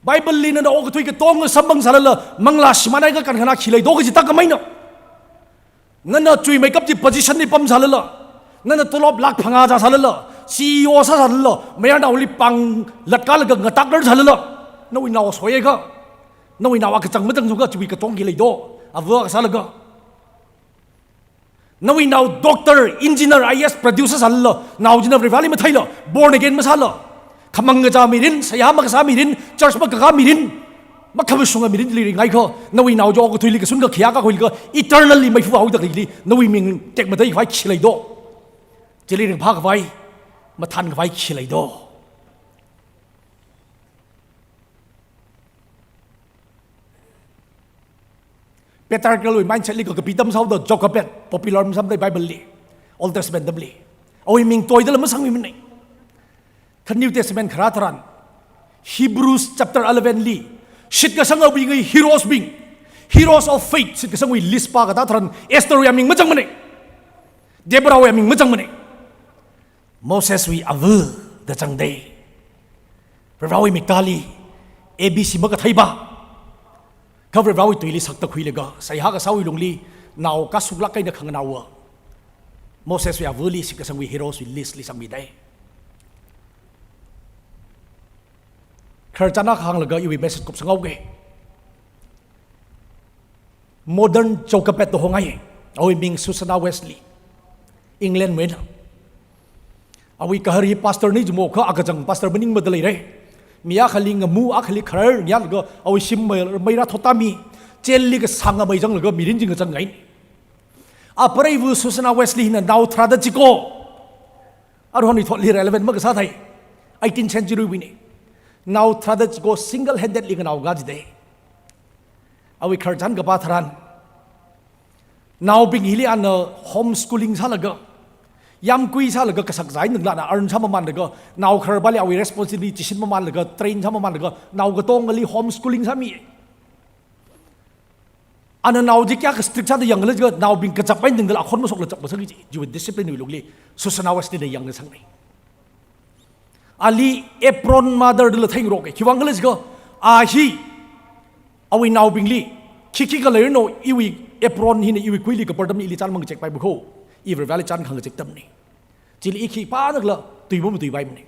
Bible li nana okathui katonga samphang sālala, manglā shimānhai kakan khana khi lei do kaji tākhameina. Nana chuimeikap chi position li pamsālala, nana tolop lakh phangā zāsālala, C E O sāsālala, mayarnaoli pāng latkalaga ngatakrar sālala, nawui nao soiakha, nawui nao akachang machang jiakha chiwui katong khi lei do, avā akha sālaga. Nawui nao doctor, engineer, I A S, producer sālala, nao china Varivarāli matheila, born again masāla, khamang kazā mirin, seihā makasā mirin, church makakā mirin, makhamashunga mirin chili ringai kho, nawui nao chi okathuili kasunkha khayākakhuilaga, eternally meifa haoda khalei chili, nawui ming tekmatei khavai khi lei do? Chili ringphā khavai, mathān khavai khi lei do? Patriarchal wui mindset li kakapi tamsāhaoda Jochebed, popular masāmana Bible li, Old Testament atamli. Awui ming toidala masangmimana. Kha New Testament kharā tharan, Hebrews chapter eleven li, shitkasangabingwui heroes bing, heroes of faith, shitkasangwui list pākatā tharan, Esther wui aming mazangmana. Deborah wui aming mazangmana. Moseswui ava da zangda. Varivarāwui miktāli A B C makatheipa, kha Varivarāwui tuili sakta khuilaga, seihā kasāwui lungli, nao kasuklāk eina khanganaowa Moseswui avali shitkasangwui heroes wui list li sangmida. Khararchan akha hānglaga iwui message kupsanghaoga. Modern Jochebed da hongai. Awui ming Susanna Wesley. England wuina. Awui kahar hi pastor na jimo kha akachang pastor maningmada leira. Mi akhali ngamu, akhali kharar nyanlaga awui shim mei, meira thotami. Jail li kasāng amei zanglaga mirin chi ngazang ngai. Apreiva Susanna Wesley hina nao tharāda chiko. Aruihon ithotli relevant makasā thai. Eighteenth century wuina. Nao tharāda chiko single handedly nganao kajida. Awui khararchan kapā tharan, naobing hili ana homeschooling sālaga, yāmkui sālaga kasak zai ningla ana earn sāmamanlaga, nao khararpali awui responsibility chishin mamanlaga, train sāmamanlaga, nao katongali homeschooling sāmi. Ana nao chi kayākha strict sāda yangkhala jiakha, naobing kachap eina dingdala akhon mashoklaga chap masāki kaji, chiwui discipline wui lungli Susanna Wesley na yangngasakna. Ali apron mother dala theingarok e. Khiwuivang khala jiakha, a hi, awui naobingli, khikhi khalei no iwui apron hina iwui kuili kapar atamli ili chān mangachekpaipa kho, i Varivarāli chān khangachek atamna. Chili i khipānakhala tuipa matuipaimana.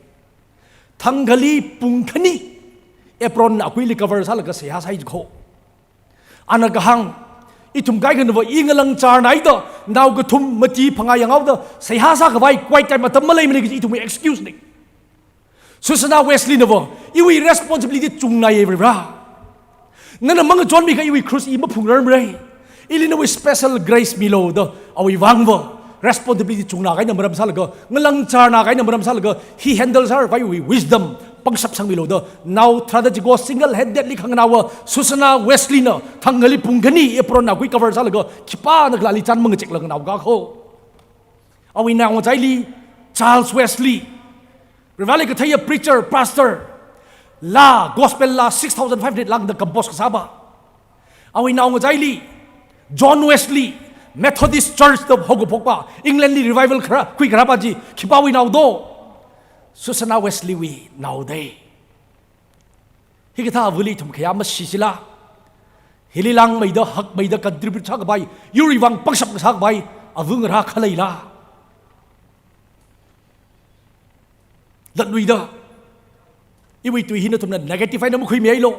Thangkhali pung khani apron na akuili cover sālaga seihā sāi kho. Ana kahāng, ithum kaikhanava i ngalang charnaida, nao kathum mati phangā yanghaoda, seihā sākhavai quiet time atam maleimana kaji ithumwui excuse na. Susanna Wesley nava, iwui responsibility chungnaiya Varivarā. Nana mangachonmi kha iwui cross i maphungrarmara. Ili nawui special grace milu da, awui vangva responsibility chungnā kahaina maram sālaga, ngalang charnā kahaina maram sālaga, hi handle sākhavaiwui wisdom pangshap sangmilu da, nao tharāda chiko single handedly khanganaowa Susanna Wesley na thangkhali pung khani apron na akui cover sālaga, khipānakhala ali chān mangachekla nganaoka kho. Awui naongachaili Charles Wesley, Varivarāli katheiya preacher, pastor, laa, gospel laa six thousand five hundred lāngda compose kasāpa. Awui naongachaili John Wesley, Methodist Church da haokaphokpa, England li revival kharā, khuikharāpa chi, khipāwui nao do? Susanna Wesley wui nao da. Hikathā avali ithum khayā mashishila, hili langmeida, hakmeida contribute sākhavai, yurwui vang pangshap sākhavai ava ngarā khaleila? Latluida, iwui tui hi nathumna negative eina makhuimihailu.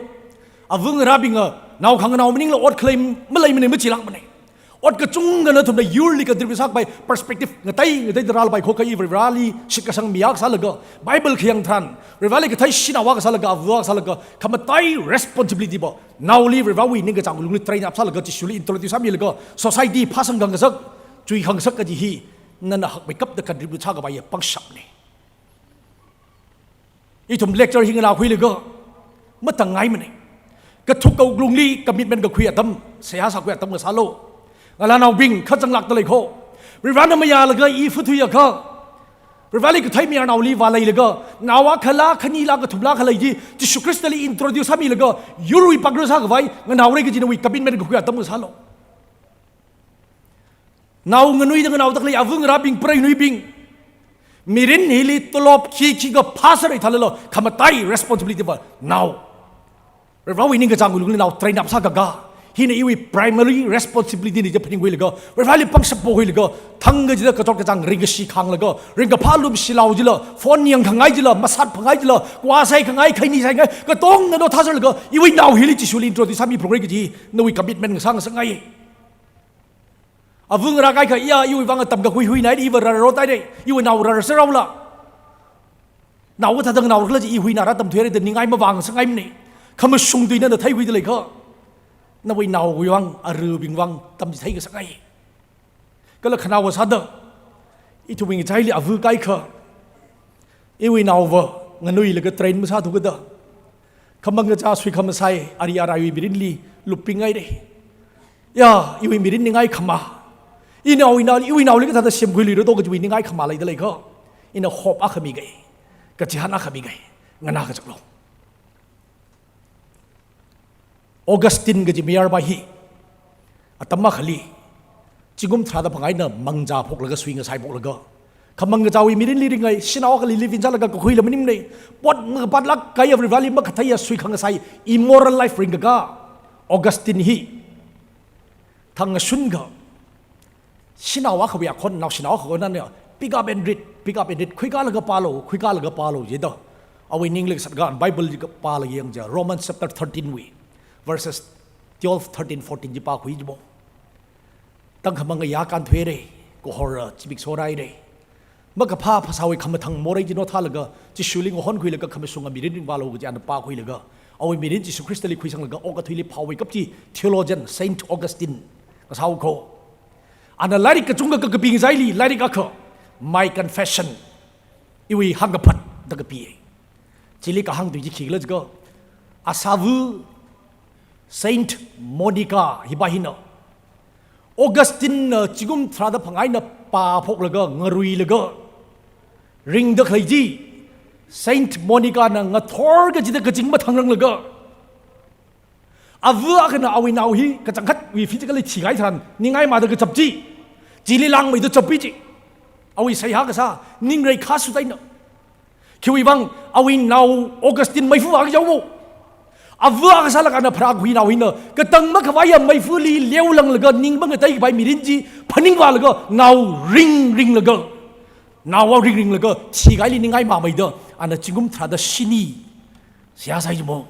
Ava ngarābingva nao khanganao maningla ot khalei maleimana, machilākmana. Ot kachungkha nathumna yurli contribute sākhavai perspective ngatei ngateida rālapai kho. Kha i Varivarāli shitkasang mi akha sālaga, Bible khayang tharan, Varivarāli kathei shanao akha sālaga, ava akha sālaga, khamataiya responsibility va naoli Varivarāwui ningkachāng lungli train up sālaga, Jishuli introduce sāmilaga, society phāsang khangasak, chui khangasak kaji hi nana hakmeikapta contribute sākhavaiya pangshapna. Ithum lecture hi nganākhuilaga matangngaimana. Kathuk kawuk lungli commitment kakhui atam, seihā sākhui atam ngasālu. Ngalānaobing, kha zanglākta lei kho. Varivarāna mayālaga i phuthuiakha, Varivarāli kathei mayarnaoli vāleilaga, nao akhala, khanila, kathumla khalei chi Jishu Khristali introduce sāmilaga, yurwui pāngrar sākhavai nganaora kaji nawui commitment kakhui atam ngasālu. Nao nganuida nganaoda khalei ava ngarābing, preinuibing, mirin hili tolop khi khikha phāsāra thālala, khamataiya responsibility va nao, Varivarāwui ningkachāng lungli nao train up sākaka, hina iwui primary responsibility na ji phaningkhuilaga, Varivarāli pangshap pokhuilaga, thangkachida kachot kachāng ringkashi khānglaga, ringkaphā lumshilao jila, phone yangkhangai jila, masat phangai jila, kua saikhangai, khaini saikhangai, katonga no thāserlaga, iwui nao hili Jishuli introduce sāmi phalungra kaji nawui commitment ngasā ngasakngai. Avung rākahai kha, iya, iwui vang atam kakhui huina, iva rararot haira, iwui nao rarasāraola. Nao kathāda nao khala chi i huina rātamthuira da ningai mavāngasakngaimana. Khamashung tui nana theikhuida leikha, nawui naowui vang, aruibing vang tamchitheikasakngai. Kala khanaowa sāda, ithumwui ngachaili ava kahai kha, iwui naova nganuilaga train masāthu kada, khamang kacha suikhamasai ari araiwui mirinli luping haira. Ya, iwui mirin ningai khama. Inao, inao, iwui naoli kathāda semkhuiluira do kajiwui ningai khama leida leikha, ina hope akha miga, kachihān akha miga, nganā kachaklo. Augustine kaji mayarva hi, atam akhali, zingkum tharāda phangā eina mangzā phoklaga, suingasai phoklaga, khamang kachawui mirinli ringhai, shanao akhali living sālaga kakhuila maningmana, pot ngakapatlāk kahai Varivarāli makatheiya suikhangasai, immoral life ringkaka, Augustine hi thang ngashun kha, shanao akhawui akhon, naoshinao akhawui akhon eina, "Pick up and read, pick up and read, khuikalaga pālu, khuikalaga pālu," jida. Awui ningli kasat kha, Bible chi kapālaga yangja, Romans chapter thirteen wui, verses twelve, thirteen, fourteen chi pākhui jimo. Tangkhamang aya kānthuira, kahor, ah, chimik soraira. Makaphā phasāwui khamathang morei chi nothālaga, Jishuli ngahonkhuilaga khamashunga mirin ringvālu kaji ana pākhuilaga, awui mirin Jishu Khristali khuisanglaga okathuili phāmeikap chi theologian Saint Augustine ngasāhao ko. Ana lairik kachungkha kakapi ngachaili, lairik akha, My Confession, iwui hāngkaphat da kapi. Chili kahāng tui chi khikhala jiakha, asāva Saint Monica hiva hina, Augustine na zingkum tharāda phangā eina pāphoklaga, ngaruilaga ringda khalei chi, Saint Monica na ngathor kachida kazing mathangranglaga, ava akhana awui nao hi kachangkhatwui physically thikahai tharan, ningai māda kachap chi, chili langmeida chappi chi, awui seihā kasā, ningreikha suda eina. Khiwui vang, awui nao Augustine meifa vākajao mo. Ava kasā lakana pharākhui nao hina, katang makhavaiya meifali leolanglaga, ning mangateikapai mirin chi phaningvālaga, nao ringringlaga, naova ringringlaga, thikahaili ningai māmeida, ana zingkum tharāda shini seihā sāi jimo.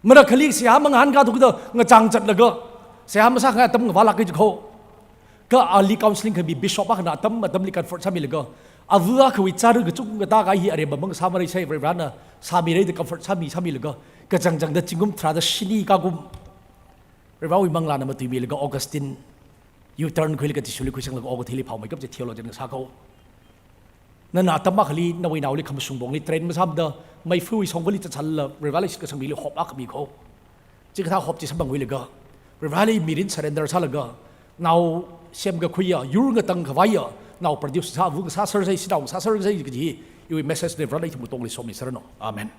Marakhali seihā mangahānkathu kada ngachang zatlaga, seihā masākhangai atam ngavālāk kai jikho. Kha ali counseling khami bishop akhana atam atamli comfort sāmilaga, ava akhawui chara kachungkha tākahai hi aremma mang sāmara sai, Varivarāna sāmira da comfort sāmi sāmilaga, kachangchangda zingkum tharāda shini kakum, Varivarāwui manglāna matuimilaga Augustine U-turn khuilaga Jishuli khuisanglaga okathuili phāmeikap chi theologian ngasā ko. Nana atam akhali nawui naoli khamashung pongli train masāmada, meifawui shongfali zatsālala, Varivarāli shitkasang mili hope akha mi ko. Chikathā hope chi samphangkhuilaga, Varivarāli mirin surrender sālaga, nao semkakhuiya, yur ngatangkhavaiya nao produce sā, ava ngasāsersei, shanao ngasāsersei kaji hi iwui message na, Varivarāna ithum katongli somiserranu. Amen.